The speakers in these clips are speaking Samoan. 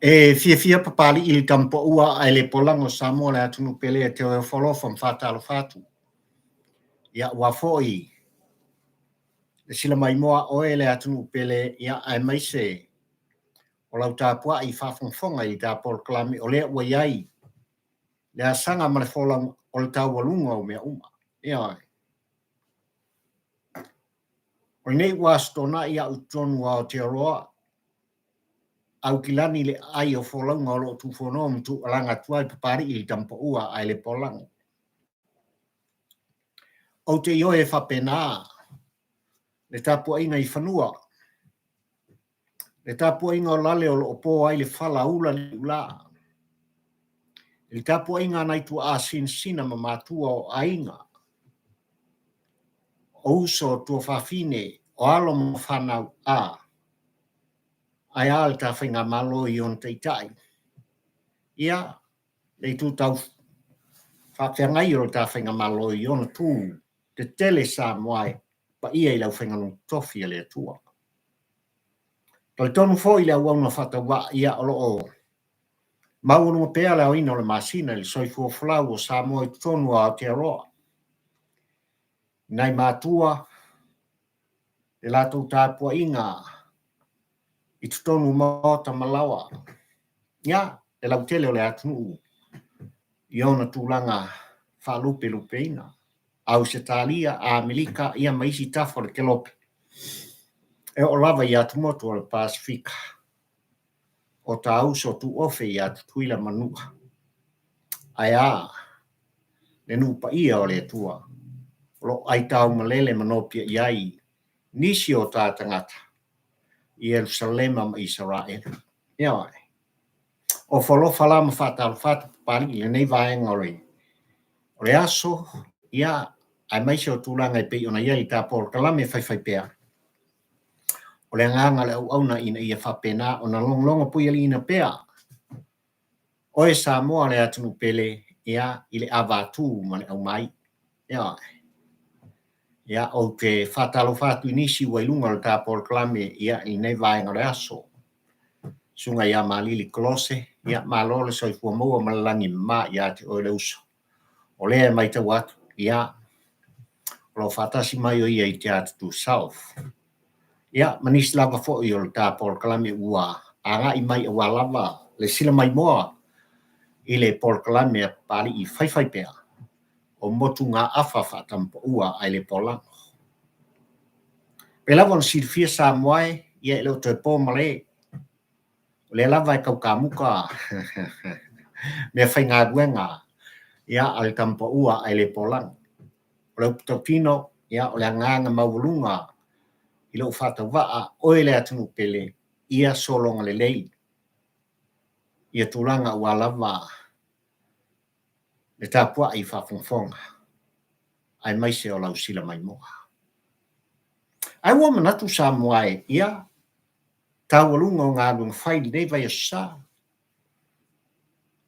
E fiafia Papali'i i le tapuaua ae le polaga o Samoa le atunuu pele e te oeofa alofa ma faatalofa atu. Ia ua foi le silamaimoa a oe le atunuu pele, ia aemaise o lau tapuai faafogafoga i le ta polokalame o lea ua i ai le asaga ma le folauga o le taualuga o mea uma. Ioe. O lenei ua aso Toonai au i totonu o Aotearoa, Aukilani le aai o folauga o lo o tuufonoa ma tuualaga atu ai Papali'i i le Tamapaua ae le Polago. Ou te ioe e faapena le tapuaiga i fanua, le tapuaiga o lale o lo o po ai le fala ula liula, i le tapuaiga a nai tuaa sinasina ma matua o aiga, o uso o tuafafine, o alo ma fanau a, ae a le ta faigamalo i ona taitai, ia, le itu tau faafeagai o le ta faigamalo i ona tu tetele Samoa e paia i le aufaigaluega totofi a le Atua. Talitonu foi le auauna faatauvaa, ia, o lo o maualuga pea le aoina o le masina i le soifua folau o Samoa i totonu o Aotearoa. Nai matua, le latou tapuaiga i totonu o maota ma laoa, ia, le lautele o le atunuu i ona tulaga faalupelupeina, Ausetalia, Amerika, ia ma isi tafa o le kelope, e oo lava i atumotu o le Pasefika, o ta uso tuofe ia Tutuila ma Manua. Ae a le nuu paia o le Atua o lo o aitau malele ma nopia i ai nisi o ta tagata i Ierusalema ma Isaraelu. Ioe. O folofa la ma faatalofa atu Papali'i i lenei vaega o le aso, ia, aemaise o tulaga e pei ona i ai le ta polokalame faifaipea. O le agaga o le auauna ina ia faapena ona logologo puialiiina pea oe Samoa le atunuu pele, ia, i le avatu ma le aumai. Ioe. Ia, ou te faatalofa atu i nisi ua i luga o le ta polokalame, ia, i lenei vaega o le aso. Susuga ia Malili Kolose, ia, malo le soifua maua ma le lagi mama ia te oe le uso. O lea e matau atu, ia, o lo o faatasi mai o ia i te Atutu South. Ia, ma nisi lava foi o le ta polokalame ua agai mai aua lava le silamaimoa i le polokalame a Papali'i faifaipea o motugaafa faatamapaua ae le polago. Pei lava ona silafia Samoa e, ia e le o toe po ma le. O lea lava e taukamuta mea faigaluega, ia, a le tamapaua ae le polago. O le upu tautino, ia, o le agaga maualuga i lou faatauvaa, oe le atunuu pele, ia sologa lelei ia tulaga aua lava le tapuai faafogafoga aemaise o lau silamaimoa. Ae ua manatu Samoa e, ia, taualuga o galuega fai i lenei vaiaso sa,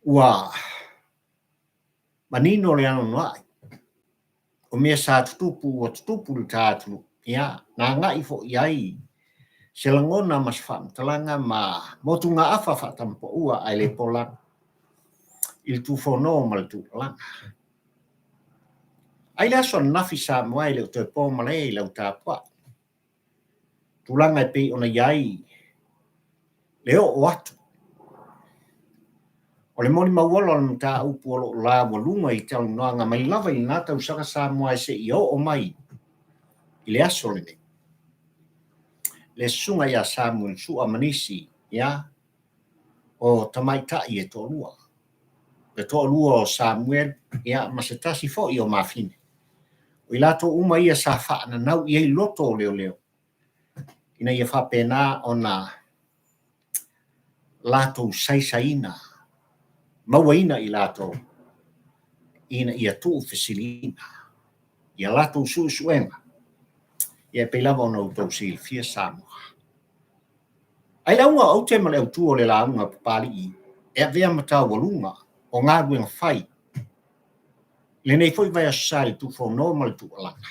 ua manino le anoanoai o mea sa tutupu ua tutupu i le ta atunuu, ia, na agai foi i ai se lagona ma se faamatalaga ma motugaafa faatamapaua ae le polaga i le tufono ma le tuualaga. Ai le aso ananafi Samoa e le o toe po malae i lau tapuai. Tulaga e pei ona i ai le oo atu o le molimau ola o le mataupu o lo o laualuga i talanoaga mai lava i lena tausaga Samoa e seia oo mai i le aso lenei. Le susuga ia Samuel Sua ma nisi, ia, o tamaitai e toalua. Le toalua o Samuel, ia, ma se tasi foi o mafine. O i latou uma ia sa faananau i ai loto o leoleo ina ia faapena ona latou saisaina, mauaina i latou ina ia tuufesiliina ia latou suesuega, ia e pei lava ona outou silafia Samoa. Ai le auga o aute ma le autu o le lauga Papali'i e avea ma taualuga o galuega fai lenei foi vaiaso sa i le tuufono ma le tuualaga.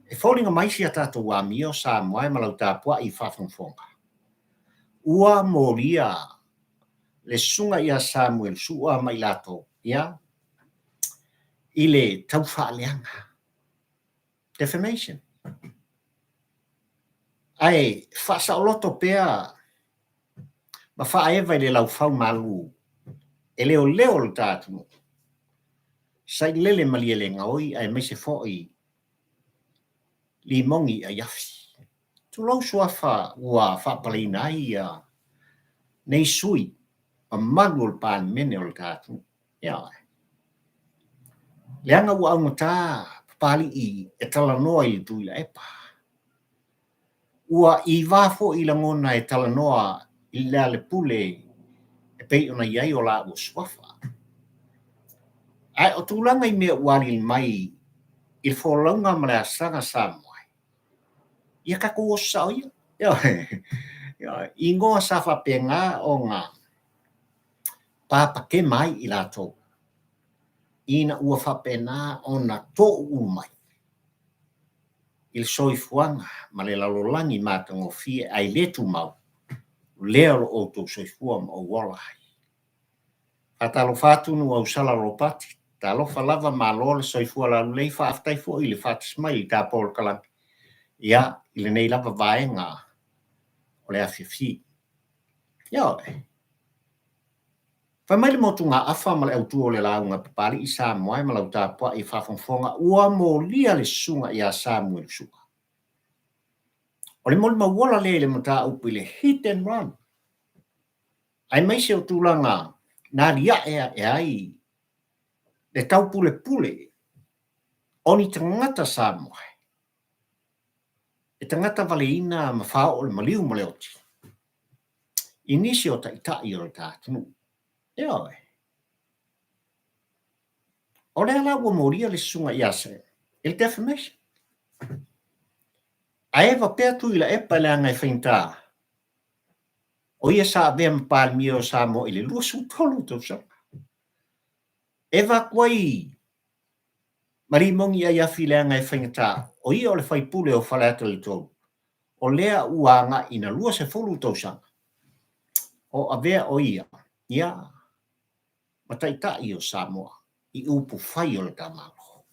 E foliga mai si a tatou amio Samoa e ma lau tapuai faafogafoga. Ua molia le susuga ia Samuel Sua ma i latou, ia, i le taufaaleaga, defamation. Ae faasaoloto pea ma faaeva i le laufau malu e leoleo le ta atunuu, sailele malielegaoi aemaise foi limogi aiafi. Tulou suafa ua faapaleina ai ia nei sui mamalu o le Palemene o le ta atunuu. Ioe. Leaga ua augata Papalii e talanoa i le Tuilaepa. Ua iva foi lagona e talanoa i le Lealepule e pei ona i ai o laua suafa. Ae o tulaga i mea ua aliali mai i le folauga ma le asaga Samoa, ia tatou oso sao ia. Ioe. Ioe. Igoa sa faapena ona papakema ai i latou ina ua faapena ona toʻuulu mai i le soifuaga ma le lalolagi matagofie ae le tumau, lea o lo outou soifua ma ou ola ai. Faatalofa atu Nuuausala Ropati, talofa lava malo le soifua laulelei, faafetai foi i le faatasi mai i le ta polokalame, ia, i lenei lava vaega o le afiafi. Ioe. Fai mai le motugaafa ma le autu o le lauga a Papalii Samoa e ma lau tapuai e faafogafoga ua molia le susuga ia Samuelu Sua. O le molimau ola lea i le mataupu i le hit and run, aemaise o tulaga na aliae ae ai le taupulepule o ni tagata Samoa e tagata valeina ma faaoo le maliu ma le oti i nisi o taitai o le ta atunuu. Ioe. O lea la ua molia le susuga ia Se i le defamation. Ae eva pea Tuilaepa leaga e faigata o ia sa avea ma Palemia o Samoa i le 23 tausaga. Eva atu ai ma limogi aiafi leaga e faigata o ia o le faipule o Faleata i le 3, o lea ua agai ina 20 tausaga o avea o ia, ia, ma taitai o Samoa i upu fai o le ta Malo.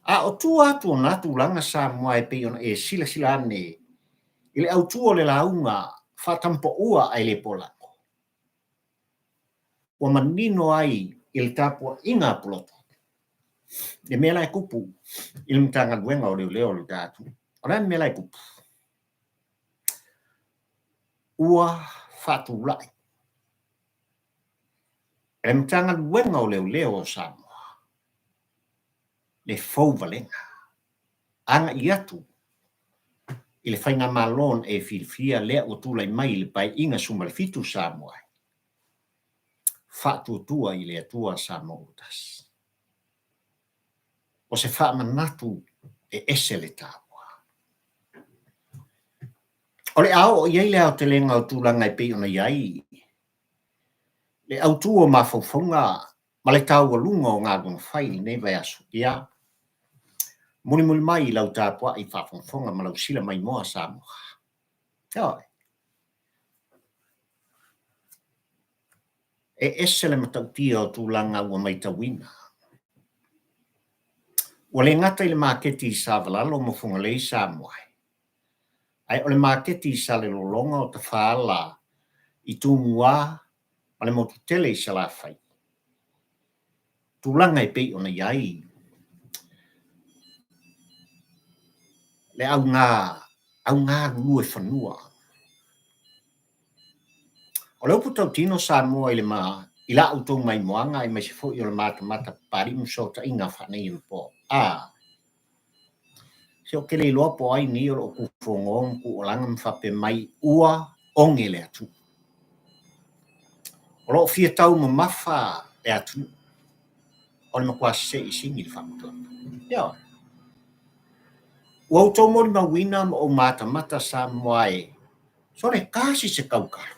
A o tua atu o na tulaga Samoa e pei ona e silasila ane i le autu o le lauga faatampoua ae le polago, ua manino ai i le tapuaiga a Pulotu le mea la e tupu i le Matagaluega o Leoleo o le ta atunuu. O le a le mea la e tupu? Ua faatulai e le Matagaluega o Leoleo o Samoa le fou valega agai atu i le faigamalo na e filifia lea ua tulai mai i le Paeaiga 17 Samoa e faatuatua i le Atua Samoa ua tasi. O se faamanatu e ese le taua. O le a oo i ai le aotelega o tulaga e pei ona i ai le autu o mafaufauga ma le taualuga o galuega fai i lenei vaiaso. Ia, mulimuli mai i lau tapuai faafogafoga ma lau sila maimoa Samoa. Ioe. E ese le matautia o tulaga ua matauina. Ua le gata i le maketi i Savalalo ma Fugalei Samoa, ae o le maketi i Salelologa o Tafaala i Tumua ma le motu tele i Salafai. Tulaga e pei ona i ai le auga augalulue fanua. O le upu tautino Samoa i le ma i la outou maimoaga aemaise foi o le matamata Papalii ma fesootaiga faaneionapo. A Se ou te le iloa po o ai nei o lo o tufono ma tuualaga ma faapea mai ua oge le atunuu. O lo o fia taumamafa le atunuu, o le matua sese i sini le faamatalaga. Ioe. Ua outou molimauina ma ou matamata Samoa e, sole tasi se tautalo,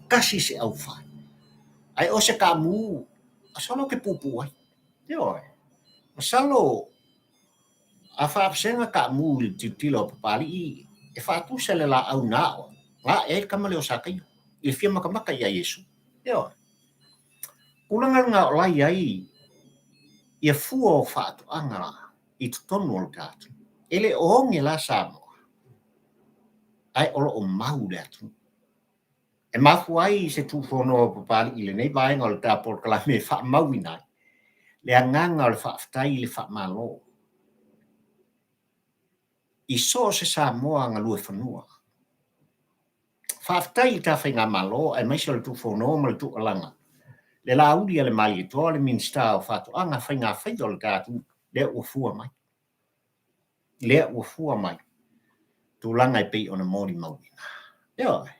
tasi se aufai, ae o se taamu, masalo ou te puupuu ai. Ioe. Masalo a faavasega taamu i le tilotilo a Papalii, E faatusa le laau na aʻo na aʻe ai le tama lea o Sakaio i le fia makamaka iā Iesu. Ioe. Tulaga lena o la i ai ia fua o faatoaga i totonu o le ta atunuu. E le o oge la Samoa, ae o lo o mau le atunuu. E mafua ai se tuufonoa o Papalii i lenei vaega o le ta polokalame e faamauina ai le agaga o le faafetai i le faamalo i so o se Samoa galue fanua. Faafetai i le ta Faigamalo aemaise o le tuufonoa ma le tuualaga, le Laauli a le Malietoa, le Minisita o Faatoaga, Faiga Faiva o le ta atunuu, lea ua fua mai. Lea ua fua mai tulaga e pei ona molimauina. Ioe.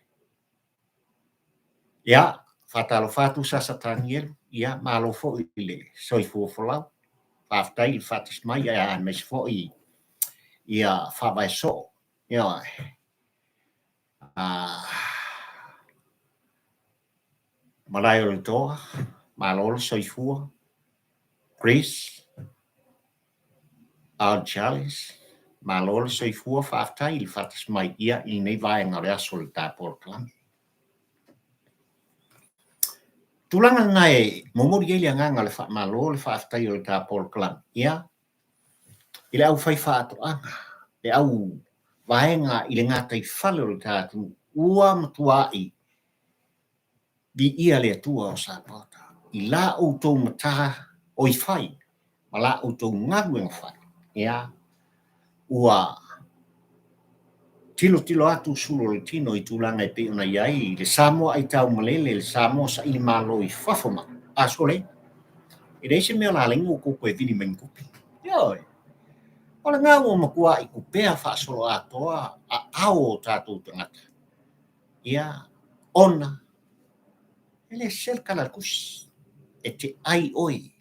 Ia, faatalofa atu Sasa Tanielu, ia, malo foi i le soifua folau. Faafetai i le faatasi mai aemaise foi ia faavae soo. Ioe. Malae o le Toa, malo le soifua. Chris, Al Charles, malo le soifua, faafetai i le faatasi mai ia i lenei vaega o le aso o le ta polokalame. Tulaga lena e momoli ai le agaga o le faamalo, le faafetai o le ta polokalame ia i le aufaifaatoaga, le au vaega i le gataifale o le ta atunuu ua matuai Viia le Atua o Sapaota i la outou matā oi fai ma la outou galuega fai. Ia, ua tilotilo atu sulu o le tino i tulaga e pei ona i ai le Samoa aitau malele, le Samoa saili malo i fafo mai. A sole, e leai se mea o le a ala ai ona outou toe vili mai ni tupe. Ioe. O lena ua matuai tupea faasoloatoa aao o tatou tagata. Ia, ona e le sese le tala a le Tusi, e te ai oe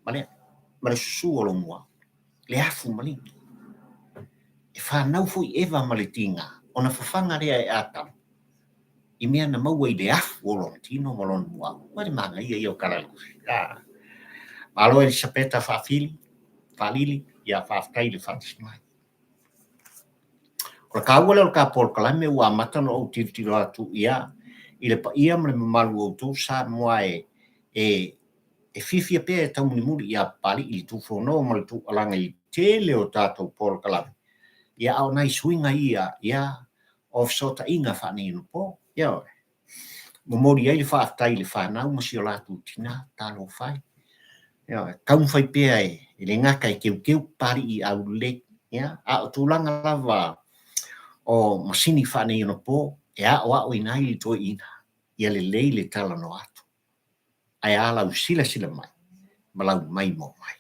ma le, ma le susu o lou muaau, le afu maligi. E fanau foi Eva ma le tiga, ona fafaga lea e Atamu i mea na maua i le afu o lona tino ma lona muaau. Ua le manaia ia o tala a le Tusi. Ah. Malo Elisapeta Faafili, Faalili, ia faafetai i le faatasi mai. O le taua lea o le ta polokalame ua amata ona ou tilotilo atu ia i le paia ma le mamalu o outou Samoa e e fiafia pea e taumulimuli ia Papalii i le tuufono ma le tuualaga i le tele o tatou polokalame, ia a o nai suiga ia ia o fesootaiga faaneionapo. Ioe. Momoli ai le faafetai i le fanau ma si o latou tina, talofa e. Ioe, taumafai pea e le gata e teuteu Papalii i aulelei, ia, a o tulaga lava o masini faaneionapo e aoaoina ai le toeaina ia lelei le talanoa atu. Ae a lau silasila mai ma lau maimoa mai.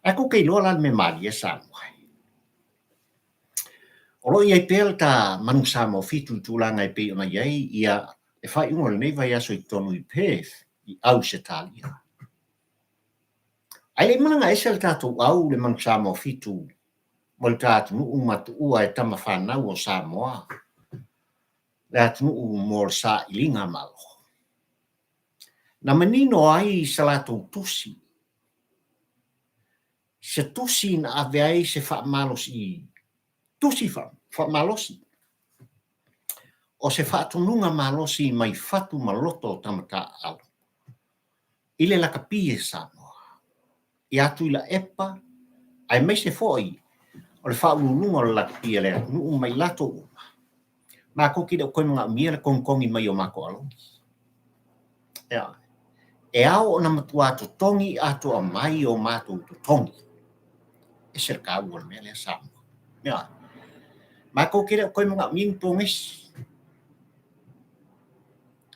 Ae tou te iloa la le mea malie Samoa e. O lo o i ai pea le ta Manu Samoa Fitu i tulaga e pei ona i ai ia le faaiuga o lenei vaiaso i totonu i Perth i Ausetalia. Ae le i malaga ese le tatou au le Manu Samoa Fitu mo le ta atunuu ma tuua e tama fanau o Samoa le atunuu mo le sailiga malo. Na manino ai sa latou tusi se tusi na ave ai se faamalosi, tusi faamalosi, o se faatonuga malosi mai fatu ma loto o tama taaalo i le lakapi e Samoa, ia Tuilaepa aemaise foi o le faauluuluga o le lakapi a le atunuu ma i latou uma. Matou te le o toe manaomia le togitogi mai o matou alauni. Ioe. E ao ona matua totogi atoa mai o matou totogi. Ese le taua o le mea lea Samoa. Ioe. Matou te le o toe manaomia ni ponesi.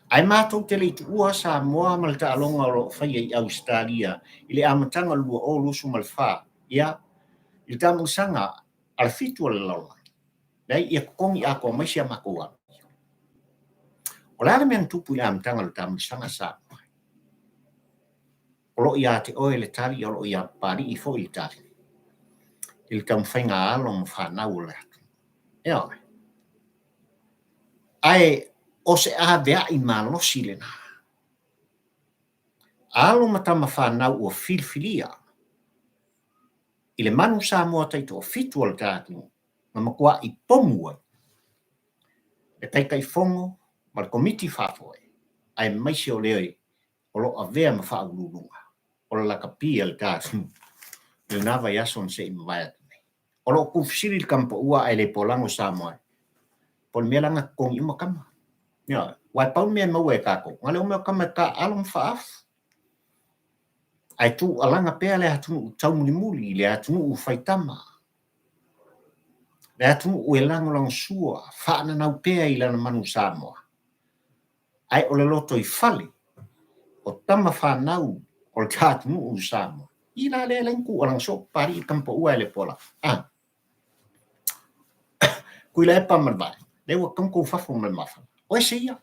Ae matou te le i tuua Samoa ma le taaloga o lo o faia i Ausetalia i le amataga o le 2024, ia, i le taamilosaga a le fitu o le lalolagi. Leai, ia totogi atoa mai si a matou amio. O le a le mea na tupu i le amataga o le taamilosaga Samoa? O lo o ia te oe le tali, o lo o ia Papalii foi le tali i le taumafaiga a alo ma fanau o le atunuu. Ioe. Ae o se aveai malosi lena. Alo ma tama fanau ua filifilia i le Manu Samoa taitoafitu o le ta atunuu. Na matua'i pomu ai le Taitaifono ma le Komiti Faafoe aemaise o le o lo o avea ma Faauluuluga o le lakapi a le ta atunuu i lena vaiaso na se i mavae atu nei. O lo o tuufesili le tama paua ae le polago Samoa po o le mea la na totogi uma tama. Ioe, aua e pau le mea e maua e tatou, na o le omai o tama e taaalo ma faaafu. Ae tuualaga pea le atunuu taumulimuli, le atunuu faitama, le atunuu e lagolagosua, faananau pea i lana manu Samoa. Ae o le lotoifale o tama fanau o le ta atunuu o Samoa, i la lea e ala ai ona tuualaga soo Papalii le tama paua e le pola. A Tuilaepa ma le Vaega, lea ua tatau ona tou fafo ma le mafana. O ese ia.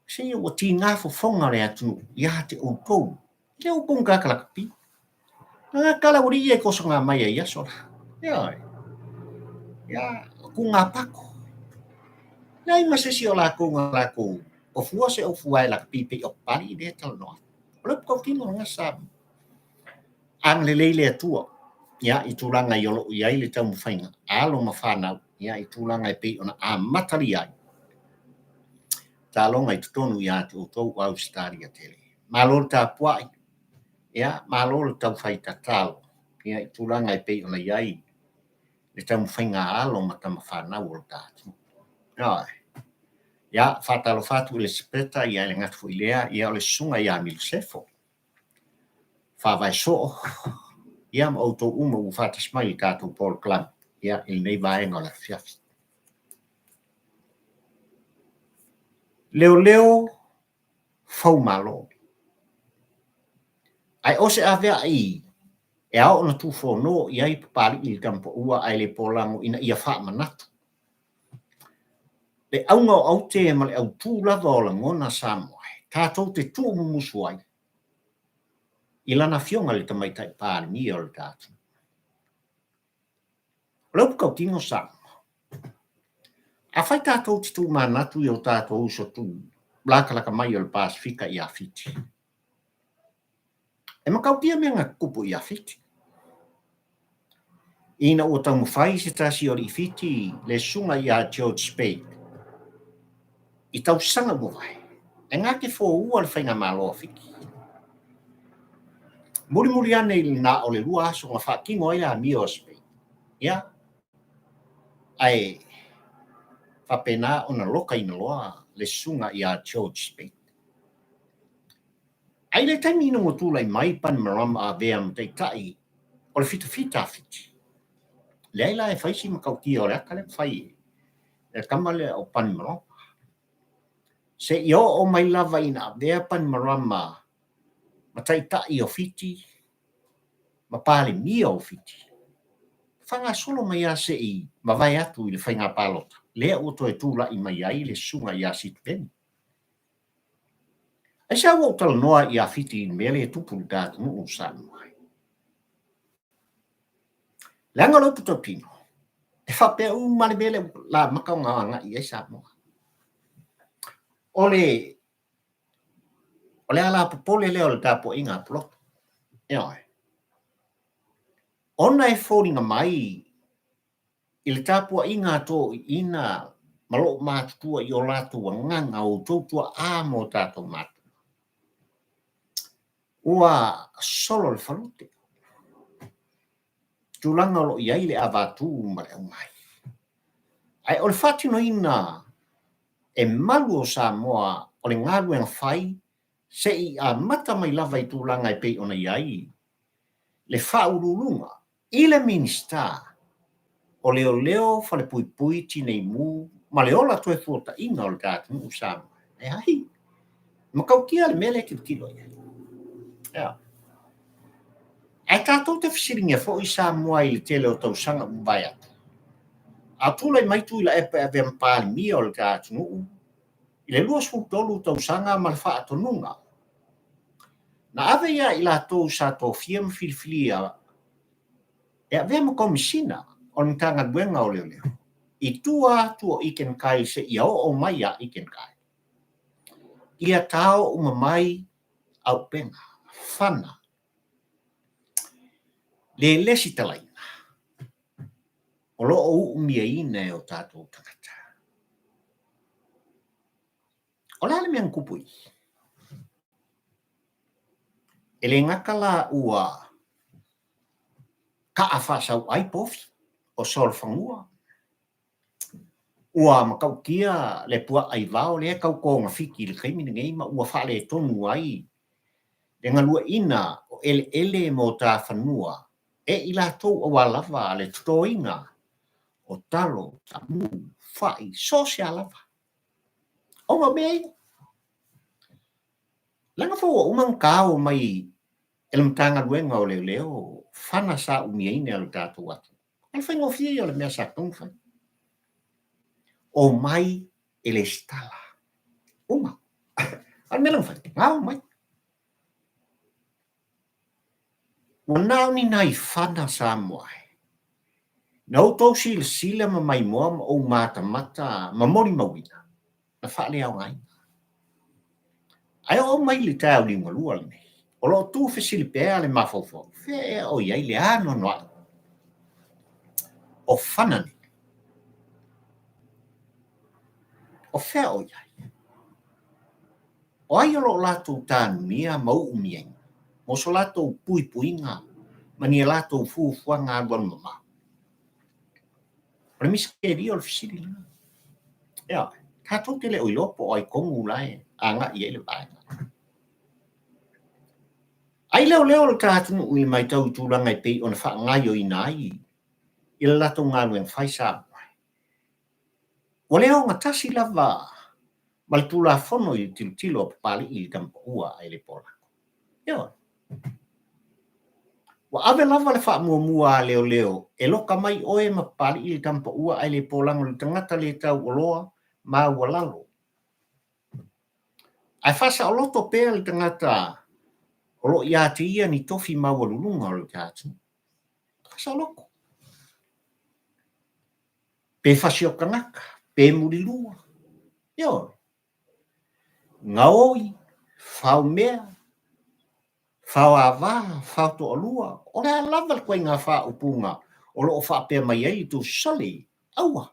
Se ia ua tiga fofoga o le atunuu ia te outou. E le o outou ni tagata lakapi. Na gata le aualii ia e tosoga mai ai i aso la. Ioe. Ia, o tugapako. Leai ma se isi o latou na latou ofua se ofu ae lakapi pei o Papalii lea e talanoa atu. O le upu tautino lena sa agalelei le Atua ia, i tulaga i o lo o i ai le taumafaiga a alo ma fanau ia, i tulaga e pei ona amatalia ai taaloga i totonu ia te outou o Ausetalia tele. Malo le tapuai, ia, malo le taufai tatalo ia, i tulaga e pei ona i ai le taumafaiga a alo ma tama fanau o le ta atunuu. Ioe. Ia, faatalofa atu i Elisapeta, ia e le gata foi i lea, ia o le susuga ia Milosefo, Faavae Soo, ia ma outou uma ua faatasi mai i le tatou polokalame, ia, i lenei vaega o le afiafi. Leoleo faumalo. Ae o se avea'i e ao ona tufono i ai Papalii le tama paua ae le polago ina ia faamanatu le auga o aute ma le autū lava o lagona Samoa e tatou te tuumumusu ai i lana afioga i le Tamaitai Palemia o le ta atunuu. O le upu tautino Samoa, afai tatou te tuumanatu i o tatou uso tu latalata mai o le Pasefika ia Fiti, e matautia mea na tutupu ia Fiti. Ina ua taumafai se tasi o alii Fiti le susuga ia George Speight i tausaga ua mavae, e na te foua le faigamalo a Fiti. Mulimuli ane i le na o le 2 aso na faatino ai le amio a Speight, ia, ae faapena ona lokaina loa le susuga ia George Speight. Ae i le taimi ina ua tulai mai Bainimarama avea ma taitai o le fitafita a Fiti, leai la e fai si matautia o le ata lea na fai e le tama lea o Bainimarama. Seia oo mai lava ina avea Bainimarama ma taitai o Fiti ma Palemia o Fiti, faagasolo mai lava se i mavae atu i le faiga palota, lea ua toe tulai mai ai le susuga ia Sitiveni. Aisea ua ou talanoa ia Fiti i le mea lea e tupu i le ta atunuu o Samoa ai? Leaga o le upu tautino, e faapea uma le mea lea ua lamata ona agai i ai Samoa. O le o le ala popole lea o le tapuaiga a Pulotu. Ioe. Ona e foliga mai i le tapuaiga a toeaiina ma loo matutua i o latou agaga o outou tuaa ma o tatou matua, ua solo le falute, tulaga o lo o i ai le avatū ma le aumai. Ae o le faatinoina e malu o Samoa o le galuega fai se i amata mai lava i tulaga e pei ona i ai le faauluuluga I le Minisita o Leoleo, Falepuipui, Tineimu ma le Ola Toefuataiga o le ta atunuu Samoa, leai, e matautia le mea lea e tilotilo i ai. Ea. Ae tatou te fesiligia foi Samoa i le tele o tausaga ua mavae atu, a tulai mai Tuilaepa e avea ma Palemia o le ta atunuu i le 23 tausaga ma le faatonuga Na ave ia i latou sa tofia ma filifilia e avea ma Komisina o le Matagaluega o Leoleo i tua atu o Eakin Kyle seia oo mai ia Eakin Kyle. Ia tao uma mai auupega, fana, le lesitalaina. O lo o uumiaina e o tatou tagata. O le a le mea na tupu i i? E le gata la ua kaa faasauai povi o solofanua, ua matautia le puaa i vao lea e tau togafiti i le taimi lenei ma ua faaletonu ai le galueaiina o eleele ma o ta fanua e i latou aua lava le totoina o talo, taamu, fai, so o se a lava. Ona o mea ia. Leaga foi ua uma ona tao mai e le Matagaluega o Leoleo fana sa umiaina e lo tatou atunuu. O le faigofie ia o le mea sa tatau ona fai. Omai e lesitala. Uma. A o le mea la na fai, gao mai. Ua na o ni nai fana Samoa e. Na outou silasila ma maimoa ma ou matamata ma molimauina, na faaleaogaina. Ae oo mai le taeao liugalua lenei, o lo o tuufesili pea le mafaufau, fea ea o i ai le anoanoai o fana nei? O fea o i ai? O ai o lo o latou tanumia ma uumiaina mo so latou puipuiga ma ni a latou fuafuaga alualu mamao? O le misitelio o le fesili lena. Ioe, tatou te le o iloa po o ai tonu la e agai i ai le vaega. Ai leoleo o le ta atunuu i le matau i tulaga e pei ona faagaoioiina ai i le latou galuega fai Samoa. Ua le ogatasi lava ma le Tulafono i le tilotilo a Papalii i le tama paua ae le polako. Ioe. Ua ave lava le faamuamua a leoleo e loka mai oe ma Papalii le tama paua ae le polago i le tagata le tauoloa maualalo. Ae faasaoloto pea le tagata o lo o ia te ia ni tofi maualuluga o le ta atunuu. Faasaoloto. Pe fasi o tagata, pe mulilua. Ioe. Gaoi, fao mea, fao ava, fao toalua, o le a lava le ituaiga faaupuga o lo o faapea mai ai le Tusi Sole, aua.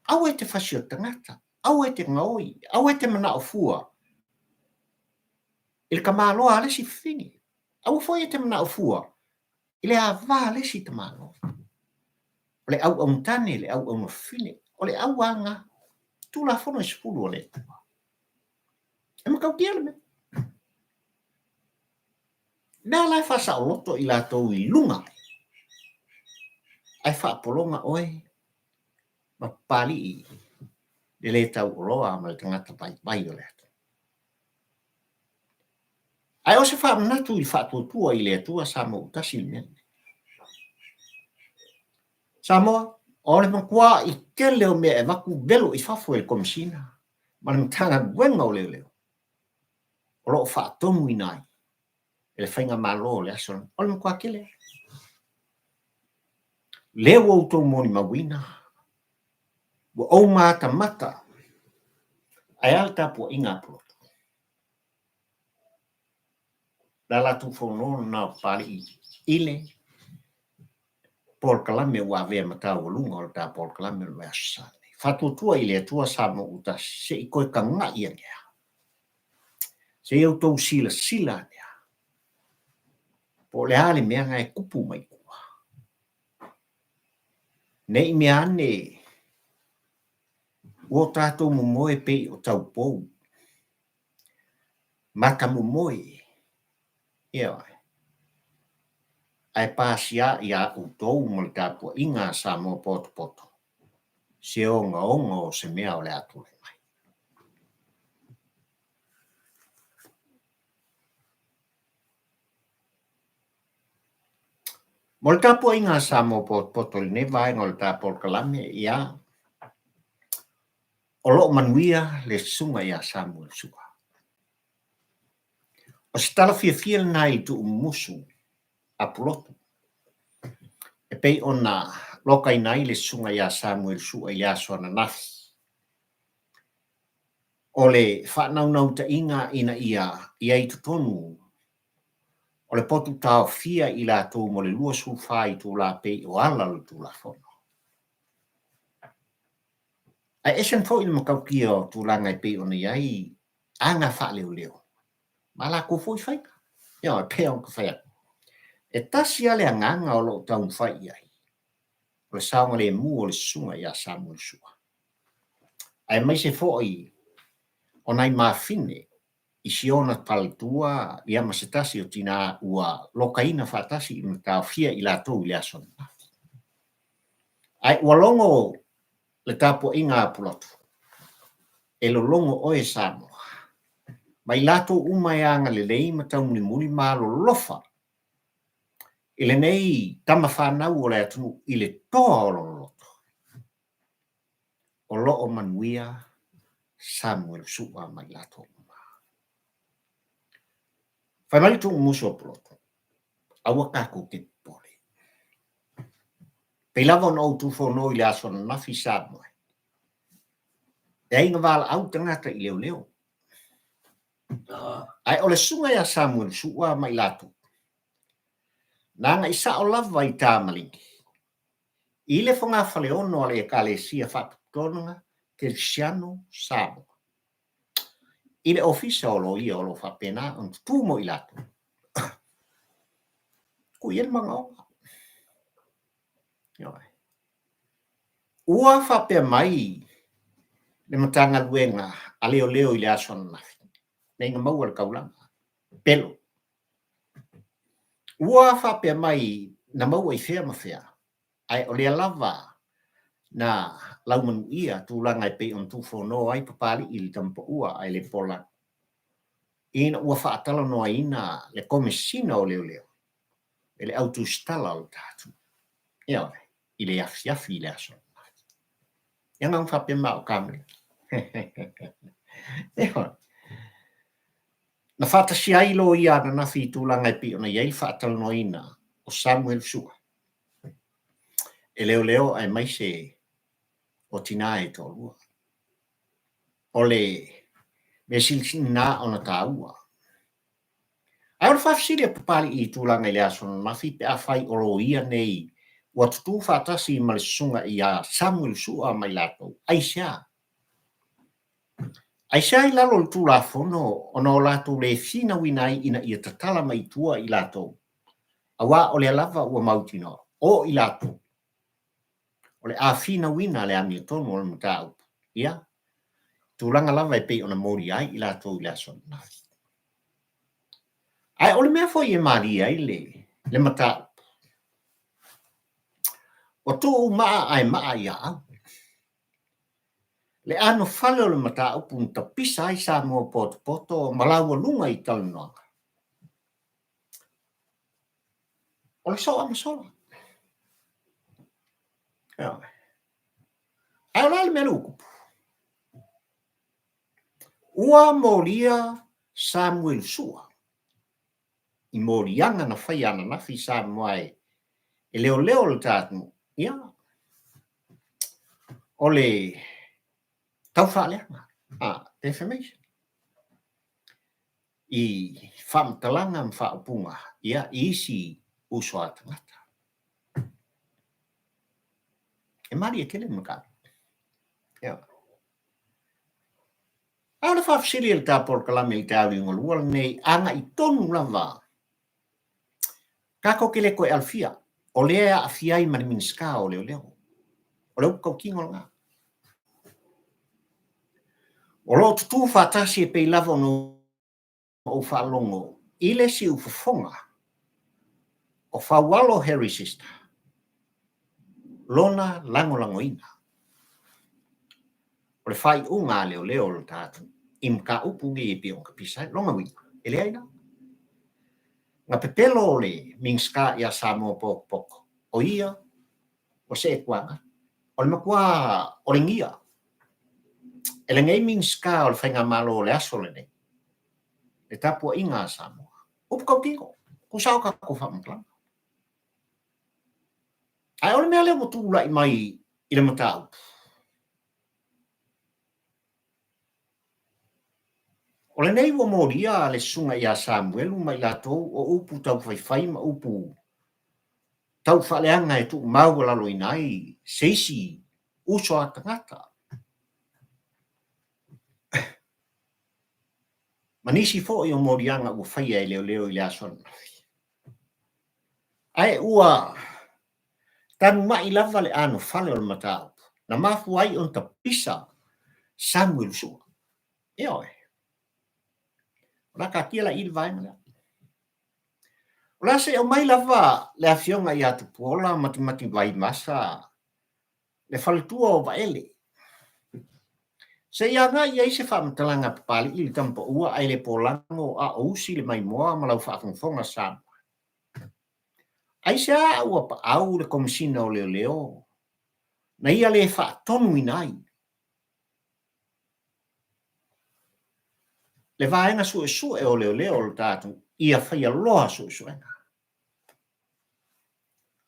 Aua e te fasi o tagata, aua e te gaoi, aua e te manao fua i le tamaloa a le isi fafine. Aua foi e te manao fua i le ava a le isi tamaloa. O le auauna tane, le auauna fafine, o le au lava lena. Tulafono e 10 a le Atua. E matautia le mea. Mea la e faasaoloto i latou i luga, ae faapologa oe ma Papalii le le tauoloa ma le tagata vaivai o le atunuu. Ae o se faamanatu i le faatuatua i le Atua Samoa tasi le mea lenei. Samoa, o le matua'i tele o mea e avatu velo i fafo e le Komesina ma le Matagaluega o Leoleo o lo o faatonuina ai e le Faigamalo o le aso lenei. O le matua tele lava. Lea ua outou molimauina, ua ou matamata, ae a le tapuaiga a Pulotu? Le latou fono lena o Papalii i le polokalame ua avea ma taualuga o le ta polokalame o le vaiaso sa nei. Faatuatua i le Atua Samoa ua tasi, se i toe taga'i ane lava. Se i outou silasila ane lava po o le a le mea na e tupu mai tua. Ne i mea ane ua o tatou momoe pei o taupou. Matamomoe, ioe, ae pasia ia outou ma le tapuaiga a Samoa potopoto se ogaoga o se mea o le a tulai mai. Mo le tapuaiga a Samoa potopoto i lenei vaega o le ta polokalame, ia, O lo o manuia le Susuga ia Samuel Sua. O se tala fiafia lena i le tuumumusu a Pulotu, e pei ona lokaina ai le Susuga ia Samuel Sua i le aso ananafi. O le faanaunautaiga ina ia i ai i totonu O le potu taofia i latou mo le 24 itula pei o ala o le Tulafono. Ae ese foi le matautia o tulaga e pei ona i ai aga faaleoleo ma a latou foi faiga. Ioe, e pei ona fai atu, e tasi lava le agaga o lo o taumafai i ai, o le saogalemu o le susuga ia Samuel Sua, aemaise foi o nai mafine i si ona faletua ia ma se tasi o tina ua lokaina faatasi ma taofia i latou i le aso ananafi. Ae ua logo le tapuaiga a Pulotu, e lologo oe Samoa, ma i latou uma e agalelei ma taumulimuli ma alolofa i lenei tama fanau o le atunuu i le toa o lona loto. O lo o manuia Samuelu Sua ma i latou uma. Fai mai le tuugumusu a Pulotu, aua tatou te popole. Pei lava ona ou tufono i le aso ananafi Samoa, e ai na valaau tagata i leoleo. Ae o le susuga ia Samuelu Sua ma i latou, na agai sao lava i Tamaligi, i le fogafaleono a le Ekalesia Faapotopotoga Kerisiano Samoa, i le ofisa o loia o lo o faapena ona tutū mo i latou. Tuu i ai le manaoga. Ioe. Ua faapea mai le Matagaluega a Leoleo i le aso ananafi, nei na maua le taulaga, pelo. Ua faapea mai na maua i fea ma fea, ae o lea lava na laumanuia tulaga e pei ona tuufono ai Papalii i le tamapaua ae le pola, ina ua faatalanoaina le Komesina o Leoleo e le au tusitala o le tatou. Ioe, i le afiafi i le aso ananafi. Ia na ona faapea ma o Kameliki. Ioe. Na faatasia ai loia ananafi i tulaga e pei ona i ai le faatalanoaina o Samuel Sua e leoleo aemaise o tina e toalua. O le mea silisili na ona taua. Ae o le faafesili a Papalii i tulaga i le aso ananafi pe afai o loia nei ua tutū faatasi ma le susuga ia Samuel Sua ma i latou, aisea? Aisea i lalo o le Tulafono ona o latou le finauina ai ina ia tatala mai i tua i latou, aua o lea lava ua mautinoa o i latou o le a finauina le amiotonu o le mataupu, ia, tulaga lava e pei ona molia ai i latou i le aso ananafi. Ae o le mea foi e malie ai le mataupu, ua tuu maa ae maa ia au. Le anofale o le mataupu na tapisa ai Samoa potopoto ma laualuga i talanoaga, o le soa ma sola. Ae o le a le mea lea ua tupu? Ua molia Samuelu Sua i moliaga na faia ananafi i Samoa e leoleo le ta atunuu. Ia, o le taufaaleaga, defamation, i faamatalaga ma faaupuga, ia, i isi uso a tagata. E malie tele le mataupu. Ia. A o le faafesili a le ta polokalame i le taeao liugalua lenei, agai tonu lava tatou te le toe alofia, o lea e aafia ai ma le Minisita o Leoleo. O le upu tautino lena. O lo o tutū faatasi e pei lava ona ou faalogo i le siufofoga o Faualo Harry Sister lona lagolagoina o le faaiuga a leoleo o le ta atunuu i mataupu nei e pei ona tapisa ai. Lona uiga, e leai la. Na pepelo le Minisita ia Samoa potopoto, o ia ua see tuaga. O le matua olegia e lenei Minisita o le Faigamalo o le aso lenei, le tapuaiga a Samoa. Upu tautino, tusa o tatou faamatalaga. Ae o le mea lea ua tulai mai i le mataupu, O lenei ua molia le susuga ia Samuelu ma i latou o upu taufaifai ma upu taufaaleaga e tuumaualaloina ai se isi uso a tagata ma nisi foi o moliaga ua faia e leoleo i le aso ananafi. Ae ua tanumai lava le anofale o le mataupu na mafua ai ona tapisa Samuelu Sua. Ioe. O le a taatia la i i le vaega lea. O le a se i aumai lava le Afioga ia Tupuola Matimati Vaimasa, le faletua o Vaele, se i agai i ai se faamatalaga a Papalii i le tama paua ae le polago a o usi le maimoa ma lau faafogafoga Samoa. Aisea ua paau le Komesina o Leoleo na ia le faatonuina ai le vaega suesue o leoleo o le tatou ia faia loa suesuega.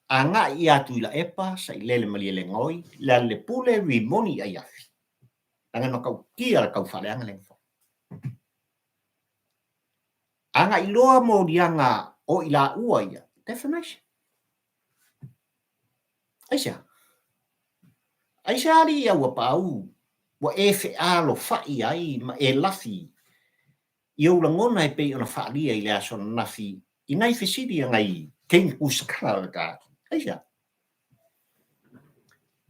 Agai ia Tuilaepa, Sailele Malielegaoi, Lealailepule, Rimoni Aiafi. Leaga e matautia le taufaaleaga lea na fai. Agai loa moliaga o i laua ia, defamation. Aisea? Aisea alii Auapaau ua e fealofai ai ma e lafi i ou lagona e pei ona faaalia i le aso ananafi i nai fesili a nai teine tusakala o le ta atunuu? Aisea?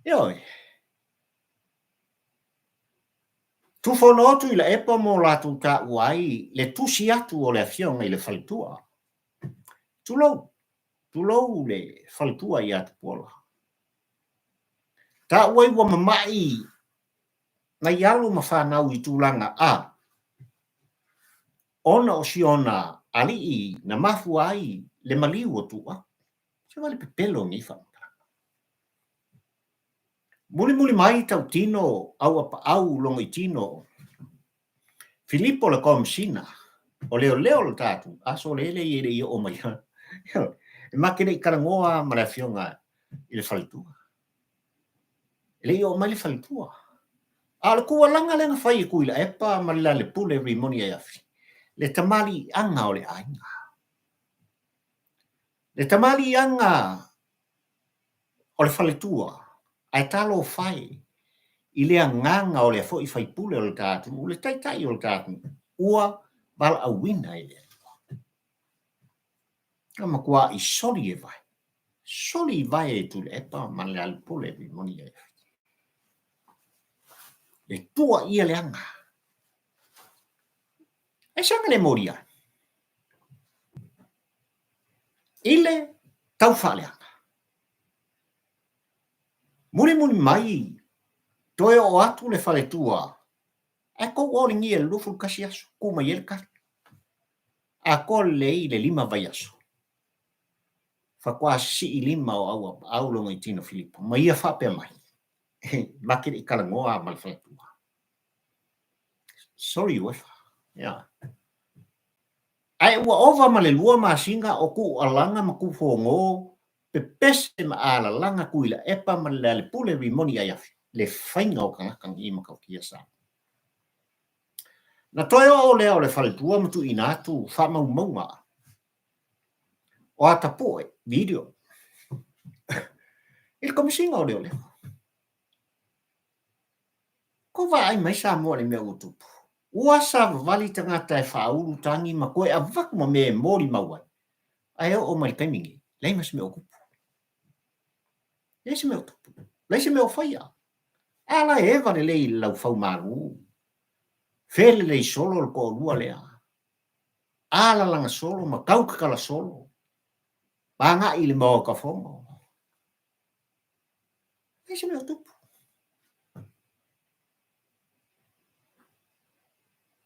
Ioe. Tufono Tuilaepa mo latou taua ai le tusi atu o le afioga i le faletua. Tulou, tulou le faletua ia Tupuola. Taua ai ua mamai nai alo ma fanau i tulaga a ona o si ona alii na mafua ai le maliu o Tuuau. Se vale pepelo nei faamatalaga. Mulimuli mai tautino Auapaau Logoitino Filipo le Komesina o Leoleo o le tatou aso lele e le i oo mai e ma te le i talanoa ma le afioga i le faletua. E le i oo mai le faletua. A o le tuualaga lea na fai e Tuilaepa ma le Lealepule Rimoni Aiafi, le tamaliiaga o le aiga. Le tamaliiaga o le faletua, ae talofa e i le agaga o lea foi faipule o le ta atunuu, le taitai o le ta atunuu, ua valaauina e le Atua. Na matuai soli e vae, soli i vae e Tuilaepa ma Lealailepule Rimoni Aiafi. Le tuuaia leaga. Aisea na le molia ai? I le taufaaleaga. Mulimuli mai, toe oo atu le faletua, ae tou olegia i le 21 aso, tu mai ai le tali. Atoa lelei i le 5 vaiaso, faatoa sisii lima o Auapaau Logoitino Filipo ma ia faapea mai, Ma te le i talanoa ma le faletua. Sorry Uefa. Yeah. Ae ua ova ma le 2 masina o tuualaga ma tuufogo pepese ma alalaga Tuilaepa ma le Lealepule Rimoni Aiafi, le faiga o tagata nei matautia Samoa. Na toe oo lea o le faletua ma tuuina atu faamaumauga o atapue, video, i le Komesina o Leoleo. Ko vaai mai Samoa i le mea ua tupu. Ua savavali tagata e faaulu tagi ma toe avatu ma mea e molimau ai. Ae oo mai le taimi nei, leai ma se mea o tupu. Leai se mea o tupu. Leai se mea o faia. A la e eva lelei i le laufau malu. Felelei solo le toalua lea. Alalaga solo ma tautatala solo. Ma agai i le Maota Fono. Leai se mea o tupu.